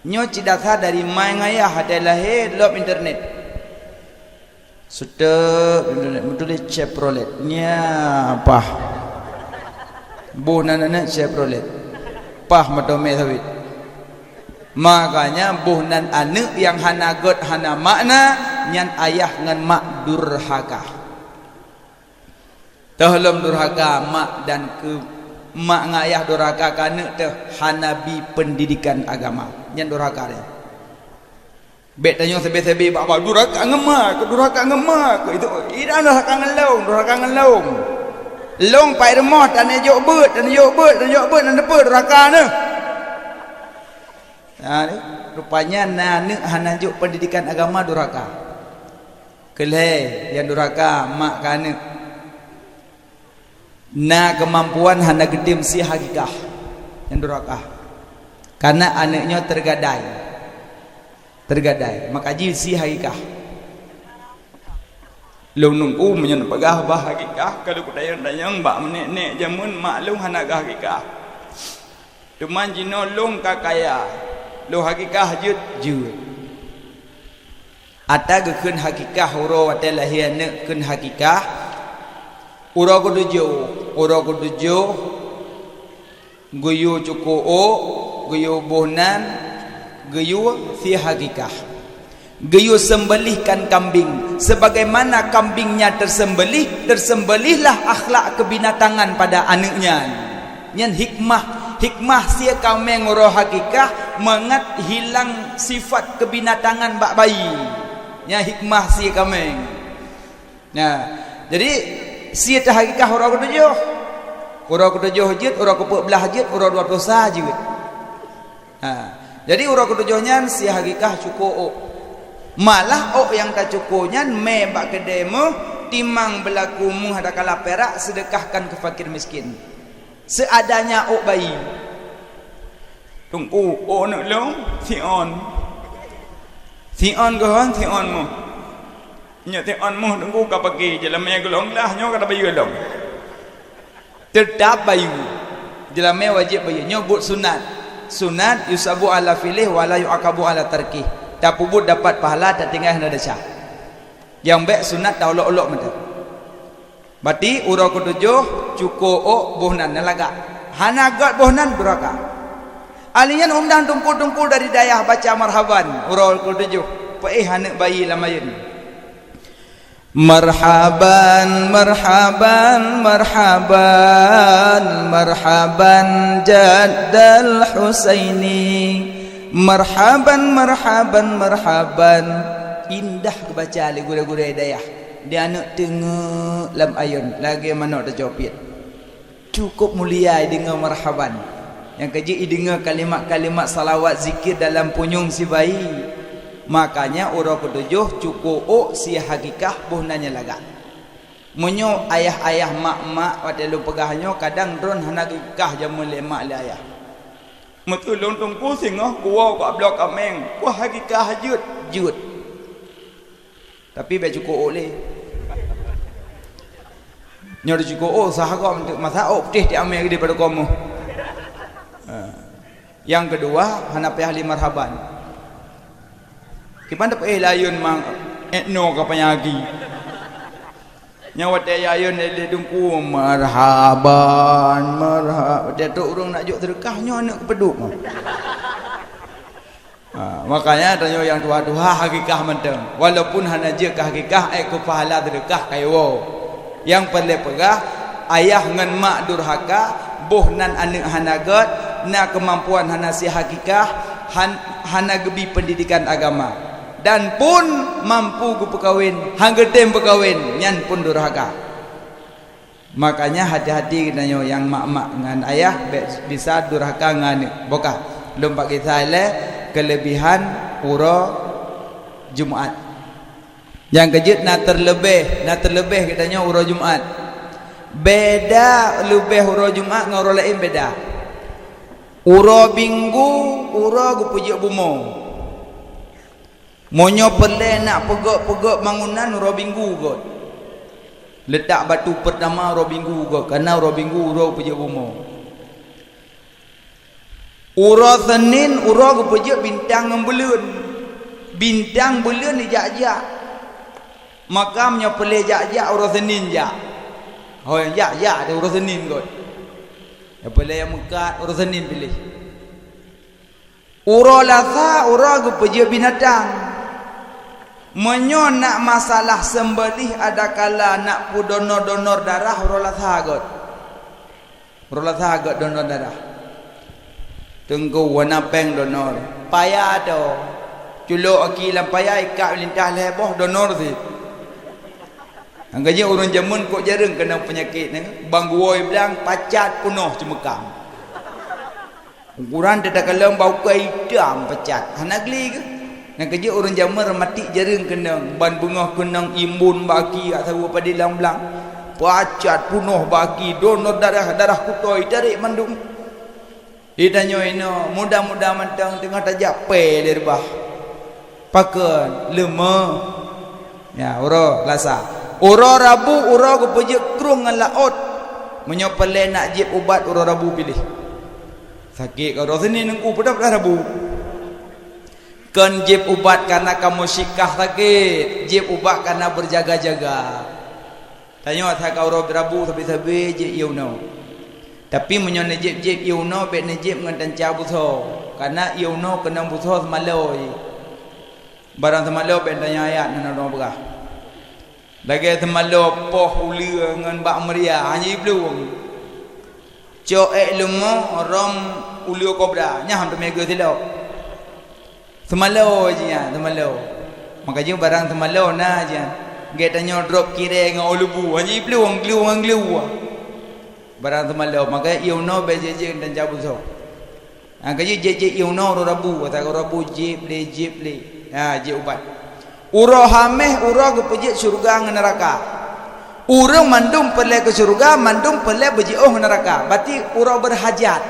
Nyoe cit dasar dari ma ngon ayah, watèe lahé lom internet. Seutôt meutuléh Chevrolet. Nya paih. Boh nan aneuk Chevrolet. Paih moto mè sawit. Makanya boh nan aneuk nyang hana gèt, hana makna, nyan ayah ngon mak durhaka. Teuh lom durhaka mak dan keu mak ngon ayah durhaka keu aneuk teuh hana bi pendidikan agama. Nyan durhaka nyan. Bèk tanyoe sabé-sabé bak-bak, durhaka ngon ma keuh, durhaka ngon ma keuh. Itu, inan durhaka ngon lôn, durhaka ngon lôn. Lôn pai rumoh, tanyoe jok beuet, tanyoe jok beuet, tanyoe jok beuet, nan teupeu durhaka nyoe. Nah, ni, rupanya na aneuk hana jok pendidikan agama durhaka. Keu lhèe nyang durhaka mak keu aneuk. Na keumampuan hana geutem sie hakikah, nyan durhaka. Karena aneuk nyoe teugadai. Teugadai, maka jih sie hakikah. Lôn nungku meunyoe neupeugah bah hakikah, ka lôn kutanyong-tanyong bak nek-nek jameun mak lôn hana gah hakikah. Teuma jinoe lôn ka kaya, lôn hakikah jeuet, jeuet. Ata geukheun hakikah uroe watèe lahé aneuk kheun hakikah, uroe keutujôh, uroe keutujôh geuyue cuko ôk, geuyue boh nan, geuyue sie hakikah. Geuyue seumbelihkan kambing, sebagaimana kambingnya tersembelih, tersembelihlah akhlak keubinatangan pada aneuk nyan. Nyan hikmah, hikmah sie kaméng uroe hakikah mangat hilang sifat keubinatangan bak bayi. Nyan hikmah sie kaméng. Nah, jadi sie teuh hakikah uroe keutujôh. Uroe keutujôh jeuet, uroe keupeuet blah jeuet, uroe dua ploh sa jeuet. Ha, jadi uroe keutujôh nyan sie hakikah cuko ôk. Malah ôk nyang tacuko nyan mè bak keudè meuh, timang beulaku meuh adakala pirak, seudeukahkan keu fakir miskin. Seadanya ôk bayi. Teungku, ôk aneuk lôn, siôn. Siôn geuhon, siôn meuh. Nyoe siôn meuh teungku ka pake, jeulamé gohlom glah, nyoe ka tabayeue lom. Teutab bayeue. Jeulamé wajéb bayeue. Nyoe buet sunat. Sunat yusabu ala fi'lih wa la yu'aqabu ala tarkih. Tapeubuet dapat pahala, tatinggai hana desya. Nyang bèk sunat taolok-olok mantong. Bati uroe keutujôh cuko ôk boh nan, nyan lagak. Hana gèt boh nan durhaka. Ali nyan undang teungku-teungku dari dayah baca marhaban uroe keutujôh. Peuéh aneuk bayi lam ayeuen. Marhaban, marhaban, marhaban, marhaban jaddal Husaini. Marhaban, marhaban, marhaban. Indah geubaca lé gurèe-gurèe dayah. Di aneuk teungeuk lam ayeuen lagèe manok teucok piet. Cukup mulia ideungoe marhaban. Nyang keujeuet ideungoe kalimat-kalimat salawat zikir dalam punyueng sibayi. Makanya uroe keutujôh cuko ôk sie hakikah boh nan nyang lagak. Meunyoe ayah-ayah, mak-mak, watèe lôn peugah nyoe kadang droen hana geukah jameun lé mak lé ayah. Meuteulôn teungku singoh kuwoe bak bloe kaméng, kuah hakikah jeuet, jeuet. Tapi bèk cuko ôk lé. Nyoe dicuko ôk sah gob, masa ôk putéh ti amé geude pada komoh. Ha. Nyang keudua, hana payah lé marhaban. Kiban tapeuéh layeuen mang etno ka panyagi. Nyang watèe yayeuen lé teungku marhaban, marha-, watèe trok ureueng nak jok seudeukah nyoe aneuk keupeuduk. Ha, makanya tanyoe nyang tuha-tuha hakikah mantong. Walaupun hana jeuet keu hakikah, ék keu pahala seudeukah kayoe. Nyang peureulèe peugah, ayah ngon mak durhaka, boh nan aneuk hana gèt, na keumampuan hana sie hakikah, han-, hana geubi pendidikan agama. Dan pun mampu geupeukawen, han geutem peukawen, nyan pun durhaka. Makanya hati-hati geutanyoe nyang mak-mak ngon ayah bèk bisa durhaka ngon aneuk. Boh ka lôn bak kisah ilèe keulebihan uroe Jumat. Nyang keujeuet na teuleubeh, na teuleubeh geutanyoe uroe Jumat. Beda leubeh uroe Jumat ngon uroe laén beda. Uroe Minggu, uroe geupeujeuet bumoe. Meunyoe peureulée nak peugét-peugét bangunan, uroe Minggu göt. Leutak batu peurtama uroe Minggu göt, kareuna uroe Minggu uroe peujeuet bumoe. Uroe Senin uroe geupeujeuet bintang ngon buleuen. Bintang buleuen jijak-jak. Maka meunyoe peureulée jak-jak, uroe Senin jak. Ho nyang jak-jak di uroe Senin göt. Nyang peureulée nyang meukat, uroe Senin piléh. Uroe Lasa uroe geupeujeuet binatang. Meunyoe nak masalah seumbeulih, adakala nak peudonor-donor darah, uroe Lasa göt. Uroe Lasa göt donor darah. Teungku, hana péng donor. Paya toh. Culok aki lam paya, ikab lintas lhée boh, donor cit. Nyang ka jeuet ureuëng jameun kok jareueng keunong peunyakét nyan, ban geuwoe blang pacat peunoh ceumeukam. Ukuran teuh takalon bak ukeue itam pacat, hana gli keuh. Nyang ka jeuet ureuëng jameun reumatik jareueng keunong, ban beungoh keunong imbon bak aki, jak saweue padé lam blang. Pacat peunoh bak aki, donor darah, darah kutôi, tarek mandum. Di tanyoe inoe, muda-muda mantong teungoh tajak pée lé reubah. Pakon? Leumô. Ya, uroe Lasa. Uroe Rabu, uroe geupeujeuet krueng ngon laôt. Meunyoe peureulée nak jieb ubat, uroe Rabu piléh. Sakét ka uroe Senin, Teungku, peugah-peugah Rabu. Kon jieb ubat kareuna kamoe sikah sakét, jieb ubat kareuna beujaga-jaga. Tanyoe asai ka uroe Rabu sabe-sabe jieb ié unoe. Tapi meunyoe neujieb-jieb ié unoe, bék neujieb ngon tanca busoe, kareuna ié unoe keunong busoe seumalô jih. Barang seumalô bék tanyoe ayat, hana droe peugah. Lagée seumalô poh uleue ngon bak meuria, hana jiplueng. Cok ék leumô, rhom uleue kobra, nyan teumé geuh silop. Seumalô jih nyan, seumalô. Maka jih barang seumalô na jih nyan. Gét tanyoe drob kirée ngon ôk leubu, hana jiplueng, glue ngon glue. Barang seumalô, maka ié unoe bék jieb-jieb dan cabusoe. Ha, ka jih jieb-jieb ié unoe uroe Rabu, asai ka uroe Rabu jieb lé, jieb lé. Ha, jieb ubat. Uroe Haméh uroe geupeujeuet syeuruga ngon neuraka. Ureuëng mandum peureulée keu syeuruga, mandum peureulée beujiôh ngon neuraka. Berarti uroe beurhajat.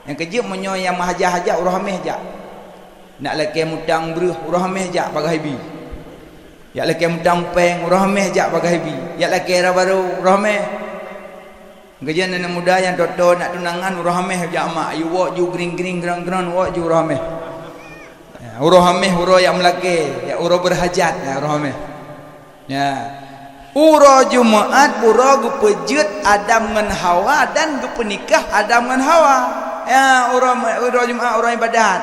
Nyang keujeuet meunyoe nyang meuhajat-hajat uroe Haméh jak. Nak lakée mutang breueh uroe Haméh jak bagaih bi. Jak lakée mutang péng uroe Haméh jak bagaih bi. Jak lakée éra barô uroe Haméh. Keujeuet aneuk muda nyang toe-toe nak tunangan uroe Haméh jak mak, yue woe ju gring-gring, grong-grong, woe ju uroe Haméh. Ya, uroe Haméh uroe jak meulakée, jak uroe beurhajat, ya, uroe Haméh. Ya. Uroe Jumaat uroe geupeujeuet Adam ngon Hawa dan geupeunikah Adam ngon Hawa. Ya, uroe, uroe Jumaat uroe ibadat.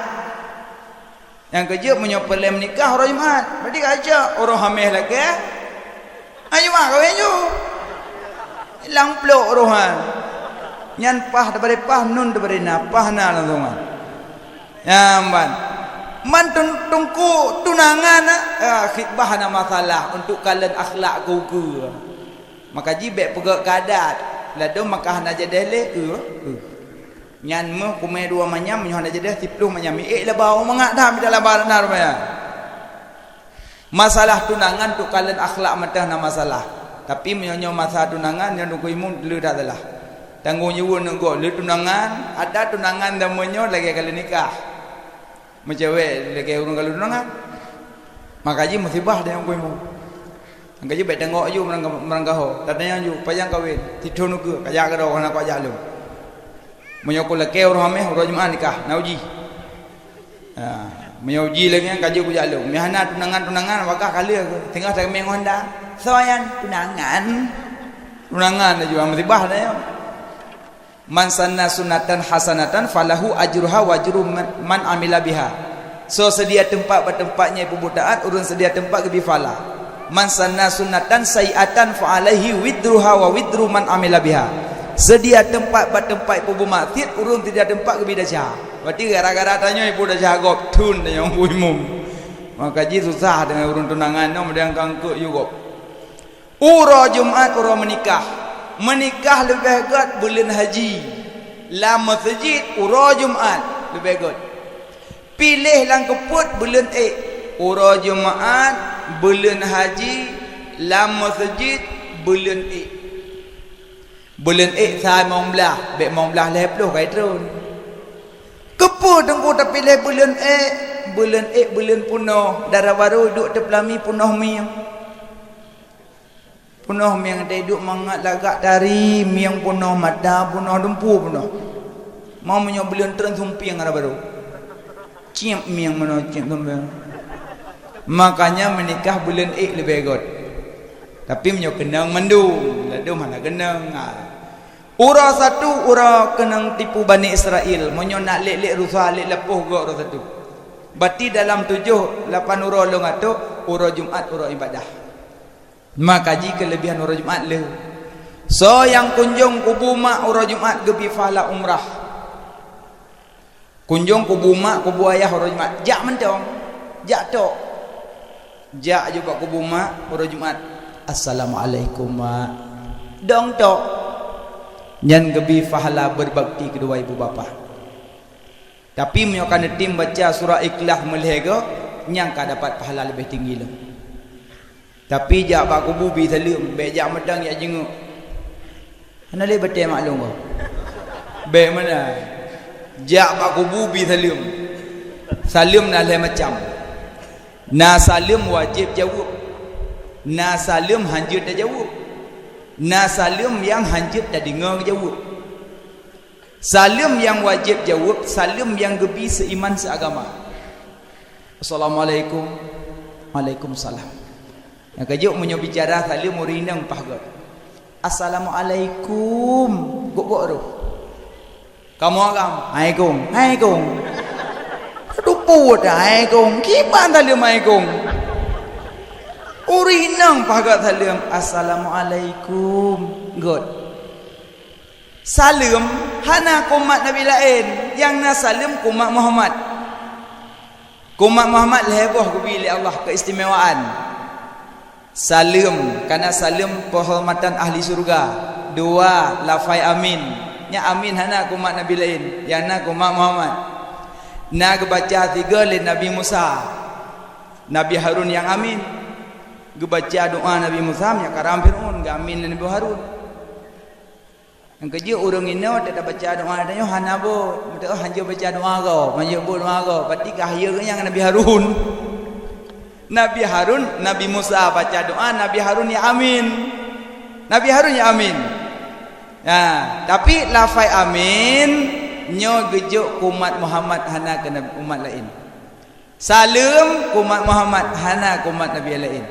Nyang keujeuet meunyoe peureulée meunikah uroe Jumaat, berarti ka cok uroe Haméh lakée. Uroe Jumaat kawén ju. Lam plôk uroe nyan. Nyan paih teubari paih, nun teubari na, paih na langsongan. Nyan ban. Man tun-, teungku tunangan, ah, khitbah hana masalah untuk kalon akhlak keu ukeue. Maka jih bék peugét keu adat. Ladôm maka hana jadéh lé, eu, eu. Nyan meuh kumé dua manyam, meunyoe hana jadéh siplôh manyam. Miék laba, oh, mangat that mita laba na rupanya. Masalah tunangan tu kalon akhlak mantong na masalah. Tapi meunyoe nyoe masa tunangan, nyoe Teungku Imum le that salah. Tanggong jaweueb neugok le tunangan, ada tunangan zaman nyoe lagée ka le nikah. Meucewek lagée ureuëng ka le tunangan. Maka jih musibah dan Teungku Imum. Maka jih bék tangok ju meurang, meurang gaho. Tatanyong ju, pajan kawén, sithôn ukeue, ka jak keudroe hana kuat jak lom. Meunyoe ku lakée uroe Haméh, uroe Jumaat nikah, na uji. Ha, meunyoe uji lagée nyan ka jeuet kujak lom. Meuhana tunangan-tunangan, wakah ka lheueh, teungoh takeumeng ngon Honda. Soe nyan tunangan. Tunangan laju, musibah dah nyoe. Man sanna sunnatan hasanatan falahu ajruha wa ajru man, man amila biha. Soe seudia teumpat bak teumpat nyang peubuet taát, ureuëng seudia teumpat geubri pahala. Man sanna sunnatan sayyi'atan fa alaihi wizruha wa wizru man amila biha. Seudia teumpat bak teumpat peubuet maksiet, ureuëng seudia teumpat geubri desya. Berarti gara-gara tanyoe peubuet desya gob thon tanyoe Teungku Imum. Maka jih susah deungon ureuëng tunangan nyoe meudang kangkeuek yue gob. Uroe Jumaat uroe meunikah. Meunikah leubeh gét buleuen haji. Lam meuseujid uroe Jumaat leubeh gét. Piléh lam keupeuet buleuen ék. Uroe Jumaat, buleuen haji, lam meuseujid buleuen ék. Buleuen ék sa limong blaih, bék limong blaih lhée ploh ka jitreun. Keupeue Teungku tapiléh buleuen ék? Buleuen ék buleuen peunoh, dara barô duek teupeulami peunoh mieng. Peunoh mieng teuduek mangat lagak tari, mieng peunoh mata, peunoh dumpeue peunoh. Mau meunyoe buleuen treun sumpieng dara barô. Ciep mieng meunoe, ciep sumpieng. Makanya meunikah buleuen ék leubeh göt. Tapi meunyoe keunong mandum, ladôm hana keunong. Ha. Uroe satu uroe keunong tipu Bani Israel, meunyoe nak lét-lét rusa, lét lapoh göt uroe satu. Berarti dalam tujoh lapan uroe lôn atok, uroe Jumat uroe ibadah. Maka jih keulebihan uroe Jumat le. Soe nyang kunjong kubu mak uroe Jumat geubri pahala umrah. Kunjong kubu mak, kubu ayah uroe Jumat. Jak mantong. Jak tok. Jak ju bak kubu mak uroe Jumat. "Assalamualaikum, Mak." Dong tok. Nyan geubri pahala berbakti kedua ibu bapa. Tapi meunyoe ka neutem baca surah Ikhlas meulhèe goe, nyan ka dapat pahala leubeh tinggi lom. Tapi jak bak kubu bi saleuem, bèk jak mantong jak jinguk. Hana lé batèe mak lôn ko. Bèk meunan. Jak bak kubu bi saleuem. Saleuem na lhèe macam. Na saleuem wajéb jaweueb. Na saleuem hanjeuet tajaweueb. Na saleuem nyang hanjeuet tadeungoe jaweueb. Saleuem nyang wajéb jaweueb, saleuem nyang geubi seuiman seuagama. "Assalamualaikum." "Waalaikumsalam." Nyang keujeuet meunyoe bicara saleuem ureueng inong paih göt. "Assalamualaikum." Gok-gok roh. Kamoe agam, "Alaikum." "Alaikum." Tupot, "Alaikum." Kiban saleuem, "Alaikum." Ureueng inong paih göt saleuem, "Assalamualaikum." Göt. Saleuem hana keu umat nabi laén, nyang na saleuem keu umat Muhammad. Keu umat Muhammad lhèe boh geubi lé Allah keistimewaan. Saleuem, kana saleuem peuhormatan ahli syurga. Dua, lafai amin. Nyan amin hana keu umat nabi laén, nyang na keu umat Muhammad. Na geubaca sigoe lé Nabi Musa. Nabi Harun nyang amin. Geubaca doa Nabi Musa, meunyo karam Fir'aun, geuamin lé Nabi Harun. Nyang keujeuet ureueng inoe teuk tabaca doa tanyoe hana beuet, meuteuk hanjeuet baca doa goe, hanjeuet beuet doa goe, berarti ka hayeu geuh nyang Nabi Harun. Nabi Harun, Nabi Musa baca doa, Nabi Harun ya amin. Nabi Harun ya amin. Nah, tapi lafai amin nyoe geujok keu umat Muhammad, hana keu nabi, umat laén. Saleuem keu umat Muhammad, hana keu umat nabi laén.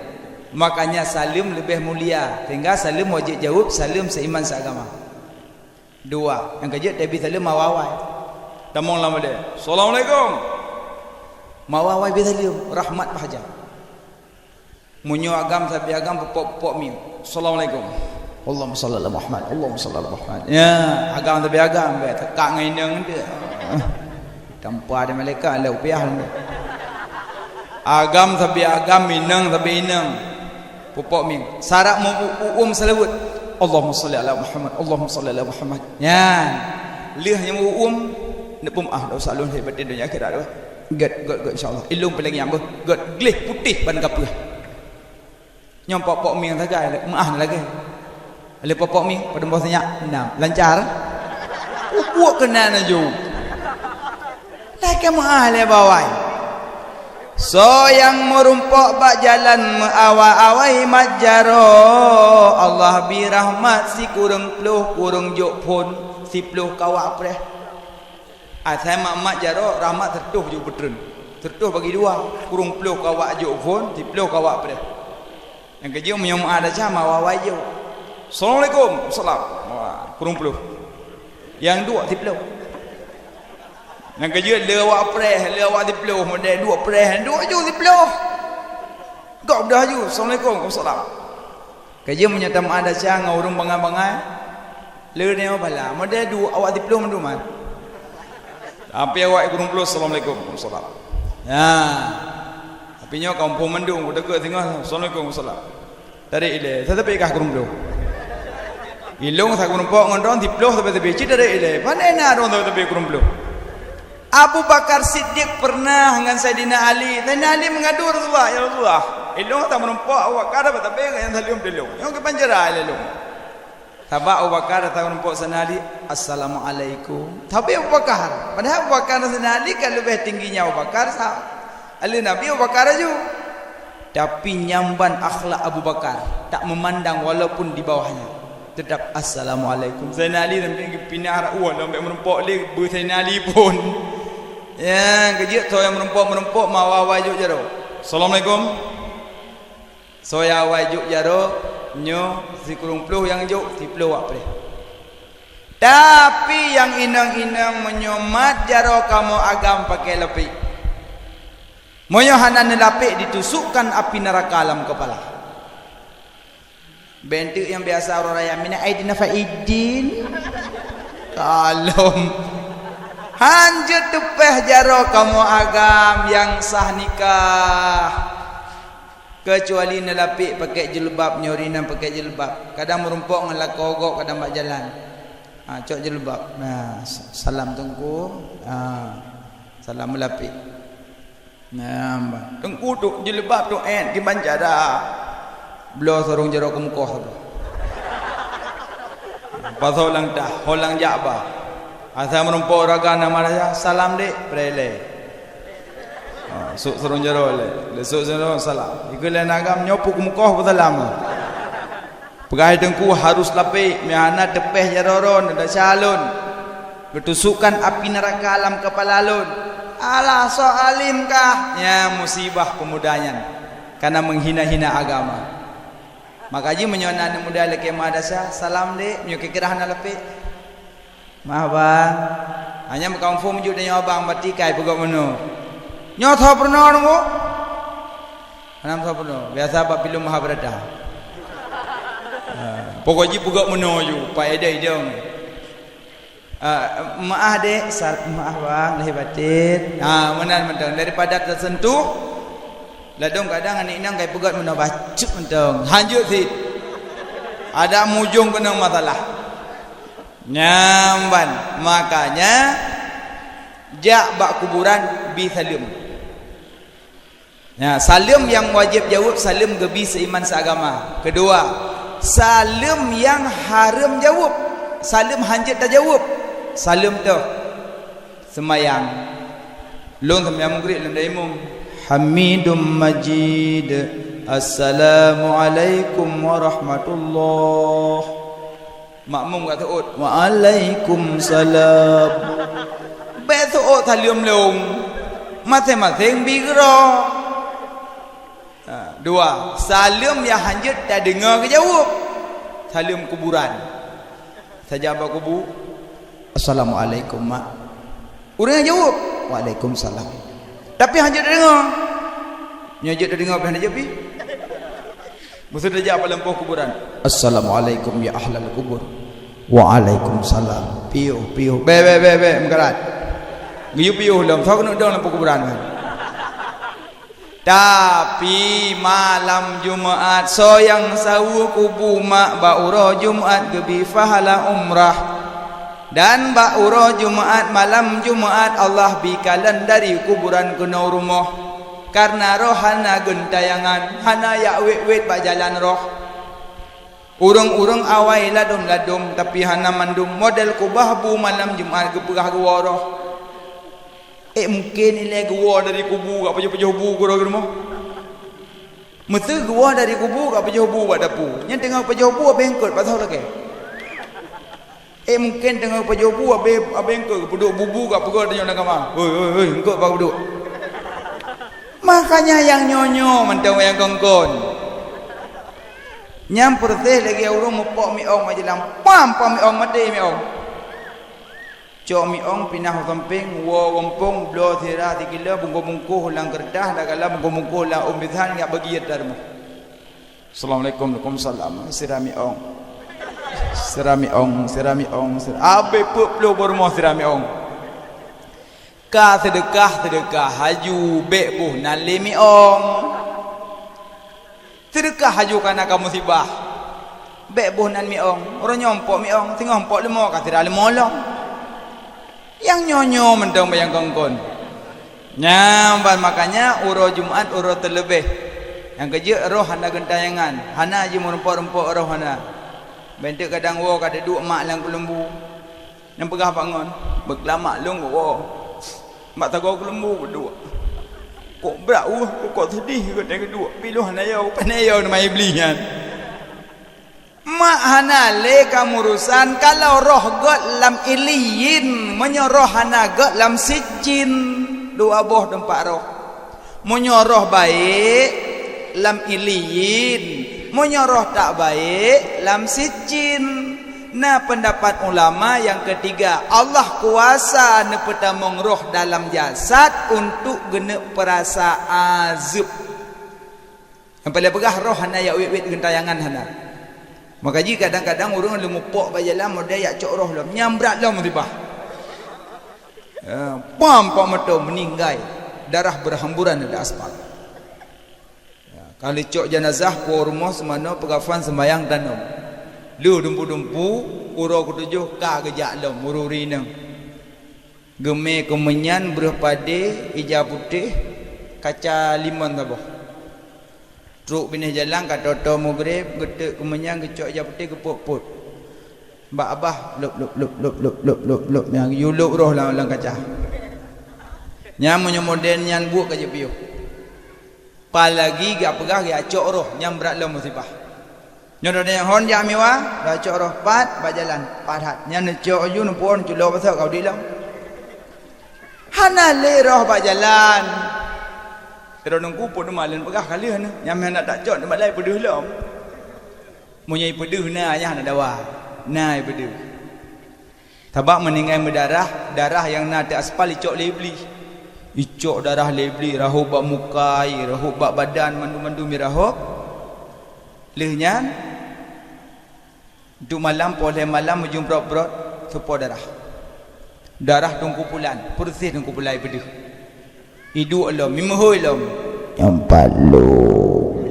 Makanya saleuem leubeh mulia, sehingga saleuem wajéb jaweueb, saleuem seuiman seuagama. Dua, nyang keujeuet tabi saleuem mawawai. Tamong lam ade, "Assalamualaikum." Mawawai bi saleuem, rahmat paih jak. Meunyoe agam sabe agam peuphok-phok mieng, "Assalamualaikum." "Allahumma shalli ala Muhammad, Allahumma shalli ala Muhammad." Ya, agam sabe agam, bèk teuka ngon inong tu. Tampa di malaikat lé upiah tu. Agam sabe agam, inong sabe inong. Peuphok mieng. Syarat meu-, u-, uum seulaweuet. "Allahumma shalli ala Muhammad, Allahumma shalli ala Muhammad." Nyan. Lheueh nyan meu-uum, neupeumaah dosa lôn lahé batén donya akhirat. Gèt, gèt, gèt, insyaallah. Ilôn peulang nyang beuh. Gèt, gleh putéh ban kapeuh. Nyoe pok-pok mieng sagai, meuah na lagèe. Lé pok-pok mieng, padum boh sinyak, nam. Lancar. Ubuek keunan laju. Lagèe meuah lé bawai. Soe nyang meurumpok bak jalan meuawai-awai mat jaroe, Allah bi rahmat sikureueng ploh, kureueng jok phon, siploh kawak preh. Asai mat-mat jaroe, rahmat siratoh ju peutreun. Siratoh bagi dua, kureueng ploh kawak jok phon, siploh kawak preh. Nyang keujeuet meunyoe meuah desya, mawawai jok. "Assalamualaikum." "Salam." Wah, kureueng ploh. Nyang duek siploh. Nyang keujeuet le awak preh, le awak siploh, model duek preh, duek ju siploh. Gop dah ju, "Assalamualaikum." "Waalaikumsalam." Keujeuet meunyoe tameuah desya ngon ureueng bangai-bangai, le nyoe bala, model duek awak siploh mandum man. Tapi awak kureueng ploh, "Assalamualaikum." "Waalaikumsalam." Ya. Tapi nyoe kamoe mandum, ku teuka singoh, "Assalamualaikum." "Waalaikumsalam." Tarek ilèe, sabe-sabe kah kureueng ploh. Ilôn sa kureueng pok ngon droen siploh sabe-sabe, cit tarek ilèe. Pane na droen sabe-sabe kureueng ploh. Abu Bakar Siddiq pernah ngon Saidina Ali. Saidina Ali meungadu Rasulullah, "Ya Rasulullah, ilôn sa meurumpok Abu Bakar sabe-sabe ngon nyang saleuem dilôn. Nyoe kiban cara lé lôn." Sabab Abu Bakar sa meurumpok Saidina Ali, "Assalamualaikum." Tapi Abu Bakar, padahai Abu Bakar ngon Saidina Ali ka leubeh tinggi nyan Abu Bakar sa Aleuh Nabi Abu Bakar laju. Tapi nyang ban akhlak Abu Bakar, tak memandang walaupun di bawahnya. Tetap, "Assalamualaikum." Saidina Ali sampai geupinah rot, wah, lom bèk meurumpok lé beu Saidina Ali pun. Ya, keujeuet soe nyang meurumpok-meurumpok, ma awai-awai jok jaroe. "Assalamualaikum." Soe nyang awai jok jaroe, nyoe sikureueng ploh nyang jok, siplôh wak preh. Tapi nyang inong-inong, meunyoe mat jaroe kamoe agam pakai lapék, meunyoe hana neulapék, ditusukkan api neuraka lam keupala. Bèk enteuk nyang biasa uroe raya, "Minal aidin wal faizin." Kalom. Hanjeuet teupéh jaroe kamoe agam nyang sah nikah. Keucuali neulapék pakai jilbab, nyoe ri nan pakai jilbab. Kadang meurumpok ngon lakoe gob, kadang bak jalan. Ha, cok jilbab. Nah, sa-, salam Teungku. Ha, salam meulapék. Nah, Teungku tu jilbab tu, eh, kiban cara. Bloe sarong jaroe keumukoh tu. Pasoe lam tah, ho lam jak ba. Asai meurumpok raga na madrasah, "Salam, Dek." Preh lé. Ha, sôk sarong jaroe lé. Lé sôk sarong jaroe, salam. Ikeu lé na agam, nyoe peue keumukoh peusalam. Peugah Teungku harus lapék, meuhana teupéh jaroe droen, desya lôn. Geutusukkan api neuraka lam keupala lôn. Alah, soe alim kah? Nyan musibah peumuda nyan. Kana meunghina-hina agama. Maka jih meunyoe na aneuk muda lakée madrasah, "Salam, Dek," meunyoe kira-kira hana lapék. "Maaf, Bang." Hanya meukamphom jeuet tanyoe abang, bati kai peugah meunoe. Nyoe soe peurunoe nunggu? Hana soe peurunoe. Biasa bak filem Mahabharata. Ha, pokok jih peugah meunoe ju, paédah idong. Ah, "Maaf, Dek." "Sal-, maaf, Bang, lahé batin." Ha, meunan mantong. Daripada teusentuh, ladôm kadang aneuk inong kai peugöt meunoe bacut mantong. Hanjeuet cit. Ada mujông keunong masalah. Nyan ban. Makanya, jak bak kuburan bi saleuem. Nah, saleuem nyang wajéb jaweueb, saleuem geubi seuiman seuagama. Keudua, saleuem nyang hareuem jaweueb, saleuem hanjeuet tajaweueb. Saleuem toh, seumayang. Lôn seumayang Maghrib lôn daimong. Hamidum Majid. Assalamualaikum warahmatullah. Makmum ka seuôt, "Waalaikumsalam." Bék seuôt saleuem lôn. Maséng-maséng bi keudroe. Ha, dua, saleuem nyang hanjeuet tadeungoe geujaweueb. Saleuem kuburan. Saja bak kubu, "Assalamualaikum, Mak." Ureuëng nyang jaweueb, "Waalaikumsalam." Tapi hanjeuet tadeungoe. Nyoe jeuet tadeungoe pih hana jeuet pih. Meuseujak bak lampôh kuburan. "Assalamualaikum ya ahlal kubur." "Waalaikumsalam." Piôh, piôh. Bék, bék, bék, bék, meukarat. Geuyue piôh lom, soe keuneuk dong lampôh kuburan kan. Tapi malam Jumat, soe nyang saweue kubu mak bak uroe Jumat geubi pahala umrah. Dan bak uroe Jumat, malam Jumat, Allah bi kalon dari kuburan keunoe rumoh. Kareuna roh hana geuntayangan, hana jak wét-wét bak jalan roh. Ureuëng-ureuëng awai ladôm-ladôm, tapi hana mandum model kubah bu malam Jumat geupeugah geuwoe roh. Eh, mungken ilée geuwoe dari kubu ka pajoh-pajoh bu keudroe rumoh. Meuseu geuwoe dari kubu ka pajoh bu bak dapu. Nyan teungoh pajoh bu abéh eungkôt bak saboh lakée. Eh, mungken teungoh pajoh bu abéh, abéh eungkôt geupeuduek bu-bu ka peugah tanyoe lam kama. "Hoi, hoi, hoi, eungkôt bak peuduek." Makanya nyang nyoe-nyoe mantong nyang kon-kon. Nyang peureséh lagée ureuëng meupok miong bak jalan, pam, pam miong, maté miong. Cok miong pinah u sampéng, woe gampông, bloe sira sikilo, bungkôh-bungkôh lam keureutah, dakalam bungkôh-bungkôh lam ôn bisan, jak bagi atra rumoh. "Assalamualaikum." "Waalaikumsalam." Sira miong. Sira miong, sira miong, sira. Abéh peuet ploh boh rumoh sira miong. Ka seudeukah, seudeukah haju, bék boh nan lé miong. Seudeukah haju kana ka musibah. Bék boh nan miong, uroe nyoe mpok miong, singoh mpok leumo ka sira leumo lom. Nyang nyoe-nyoe mantong nyang kon-kon. Nyan ban makanya uroe Jumat uroe teuleubeh. Nyang keujeuet roh hana geuntayangan, hana jimeurumpok-rumpok roh hana. Bék teuk kadang woe ka teuduek mak lam keuleumbu. Nyang peugah bak ngon, "Beukeulamak lôn woe." Mak sagoe keuleumbu beuduek. Kok brat uh, kok sedih keu teukeuduk. Piloh hana yo, pane yo nama Iblih nyan. Mak hana lé kamu urusan kalau roh gét lam Iliyin, meunyoe roh hana gét lam Sijjin, dua boh teumpat roh. Meunyoe roh baék, lam Iliyin, meunyoe roh tak baék, lam Sijjin. Na pendapat ulama nyang ketiga, Allah kuasa neupeutamong roh dalam jasad untuk geuneuk peurasa azeueb. Nyang paleng peugah roh hana jak wét-wét geuntayangan hana. Maka jih kadang-kadang ureuëng leumeupok bak jalan model jak cok roh lom, nyan brat lom musibah. Ya, pam pak moto meuninggai, darah berhamburan di aspal. Ya, ka lheueh cok jenazah po rumoh seumanoe peukafan seumayang tanom. Lheueh dumpu-dumpu, uroe keutujôh ka geujak lom ureuëng-ureuëng inong. Geumé keumeunyan breueh padé ija putéh kaca limon saboh. Trok binéh jalan ka toe-toe mugreb, geuteuk keumeunyan geucok ija putéh geupot-pot. Bak abah lop lop lop lop lop lop lop lop nyang geuyue lop roh lam, lam kaca. Nyan meunyoe model nyan buet ka jeuet piôh. Apalagi geupeugah geucok roh, nyan brat lom musibah. Nyoe droeneuh hon jak miwa, geucok roh pat bak jalan, pat that. Nyan neucok aju neuphon culo pasok ka udeb lom. Hana lé roh bak jalan. Sidroe teungku pun malén peugah ka lheueh nyan, nyan meuhan na tacok nibak lai peudeuh lom. Meunyoe peudeuh na, nyan hana dawa. Na peudeuh. Sabab meuninggai meudarah, darah nyang na ateueh aspal icok lé Iblih. Icok darah lé Iblih, rahôb bak muka, rahôb bak badan, mandum-mandum irahôb. Lheueh nyan, duek malam, poh lhée malam, meujeuem brot-brot, seupôt darah. Darah teungku pulan, peureuséh teungku pulan ipeudeuh. Iduek lom, imeuhôi lom. Nyang pat lôn.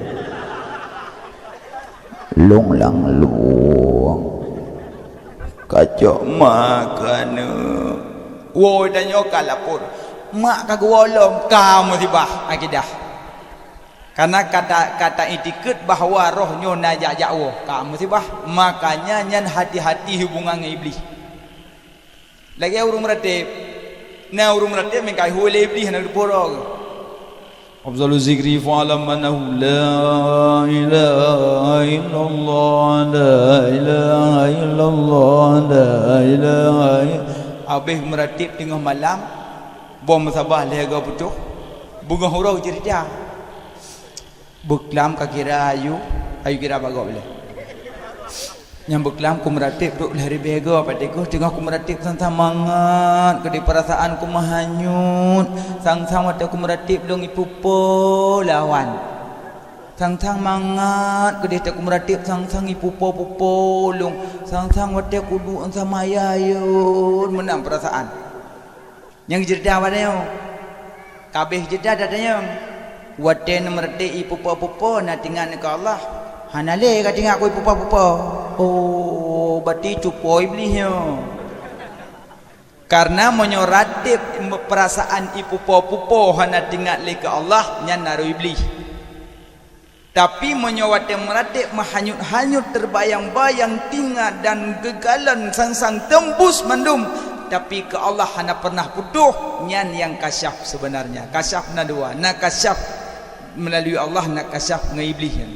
Lôn lam lueng. Kacok mak keuneuk. Woe, tanyoe ka lapor. Mak ka geuwoe lom, ka musibah akidah. Karena kata, kata itikeuet bahwa roh nyoe na jak-jak woe, ka musibah. Makanya nyan hati-hati hubungan ngon Iblih. Lagée ureuëng meuratéb. Na ureuëng meuratéb meukaihôi lé Iblih hana geupeuroe geuh. Afdalu zikri fa'lam annahu la ilaha illallah, la ilaha illallah, la ilaha ill-, habéh meuratéb teungoh malam, boh meusaboh lhée goe putôh, beungoh uroe ceurita. Beuklam ka kira ayu, ayu kira bagoe lé. Nyang beuklam kumeuratéb trok lhée ribée goe, pat teungoh kumeuratéb sang-sang mangat keudeh, peurasaan kumeuhanyut, sang-sang watée kumeuratéb lôn ipupo lawan. Sang-sang mangat keudeh kumeuratéb, sang-sang ipupo-pupo lôn, sang-sang watée kuduek sama ayôn meunan peurasaan. Nyang jeuet that watée nyoe. Ka habéh jeuet that watée nyoe. Watée neumeuratéb ipupo-pupo na teuingat keu Allah. Hana lé ka teuingat keu ipupo-pupo. Oh, berarti cupo Iblih nyoe. Karena meunyoe ratéb peurasaan ipupo-pupo hana teuingat lé keu Allah, nyan naroe Iblih. Tapi meunyoe watée meuratéb meuhanyut-hanyut, teubayang-bayang, teuingat dan geukalon sang-sang teumbus mandum, tapi keu Allah hana pernah putôh, nyan nyang kasyaf sebenarnya. Kasyaf na dua, na kasyaf melalui Allah, na kasyaf ngon Iblih nyan.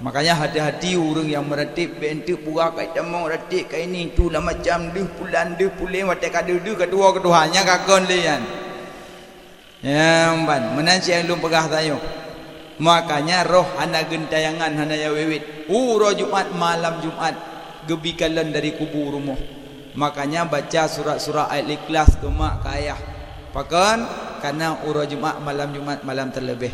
Makanya hati-hati ureuëng nyang meuratéb, bék enteuk peugah ka itamong ratéb, ka ini itu lah macam deuh pulan deuh puléng, watée ka deuh-deuh ka tuwoe keu Tuhan, nyan ka kon lé nyan. Nyang ban, meunan cit nyang lôn peugah tanyoe. Makanya roh hana geuntayangan, hana jak wét-wét. Uroe Jumat, malam Jumat, geubi kalon dari kubu rumoh. Makanya baca surat-surat ayat Ikhlas keu mak keu ayah. Pakon? Karena uroe Jumat, malam Jumat, malam teuleubeh.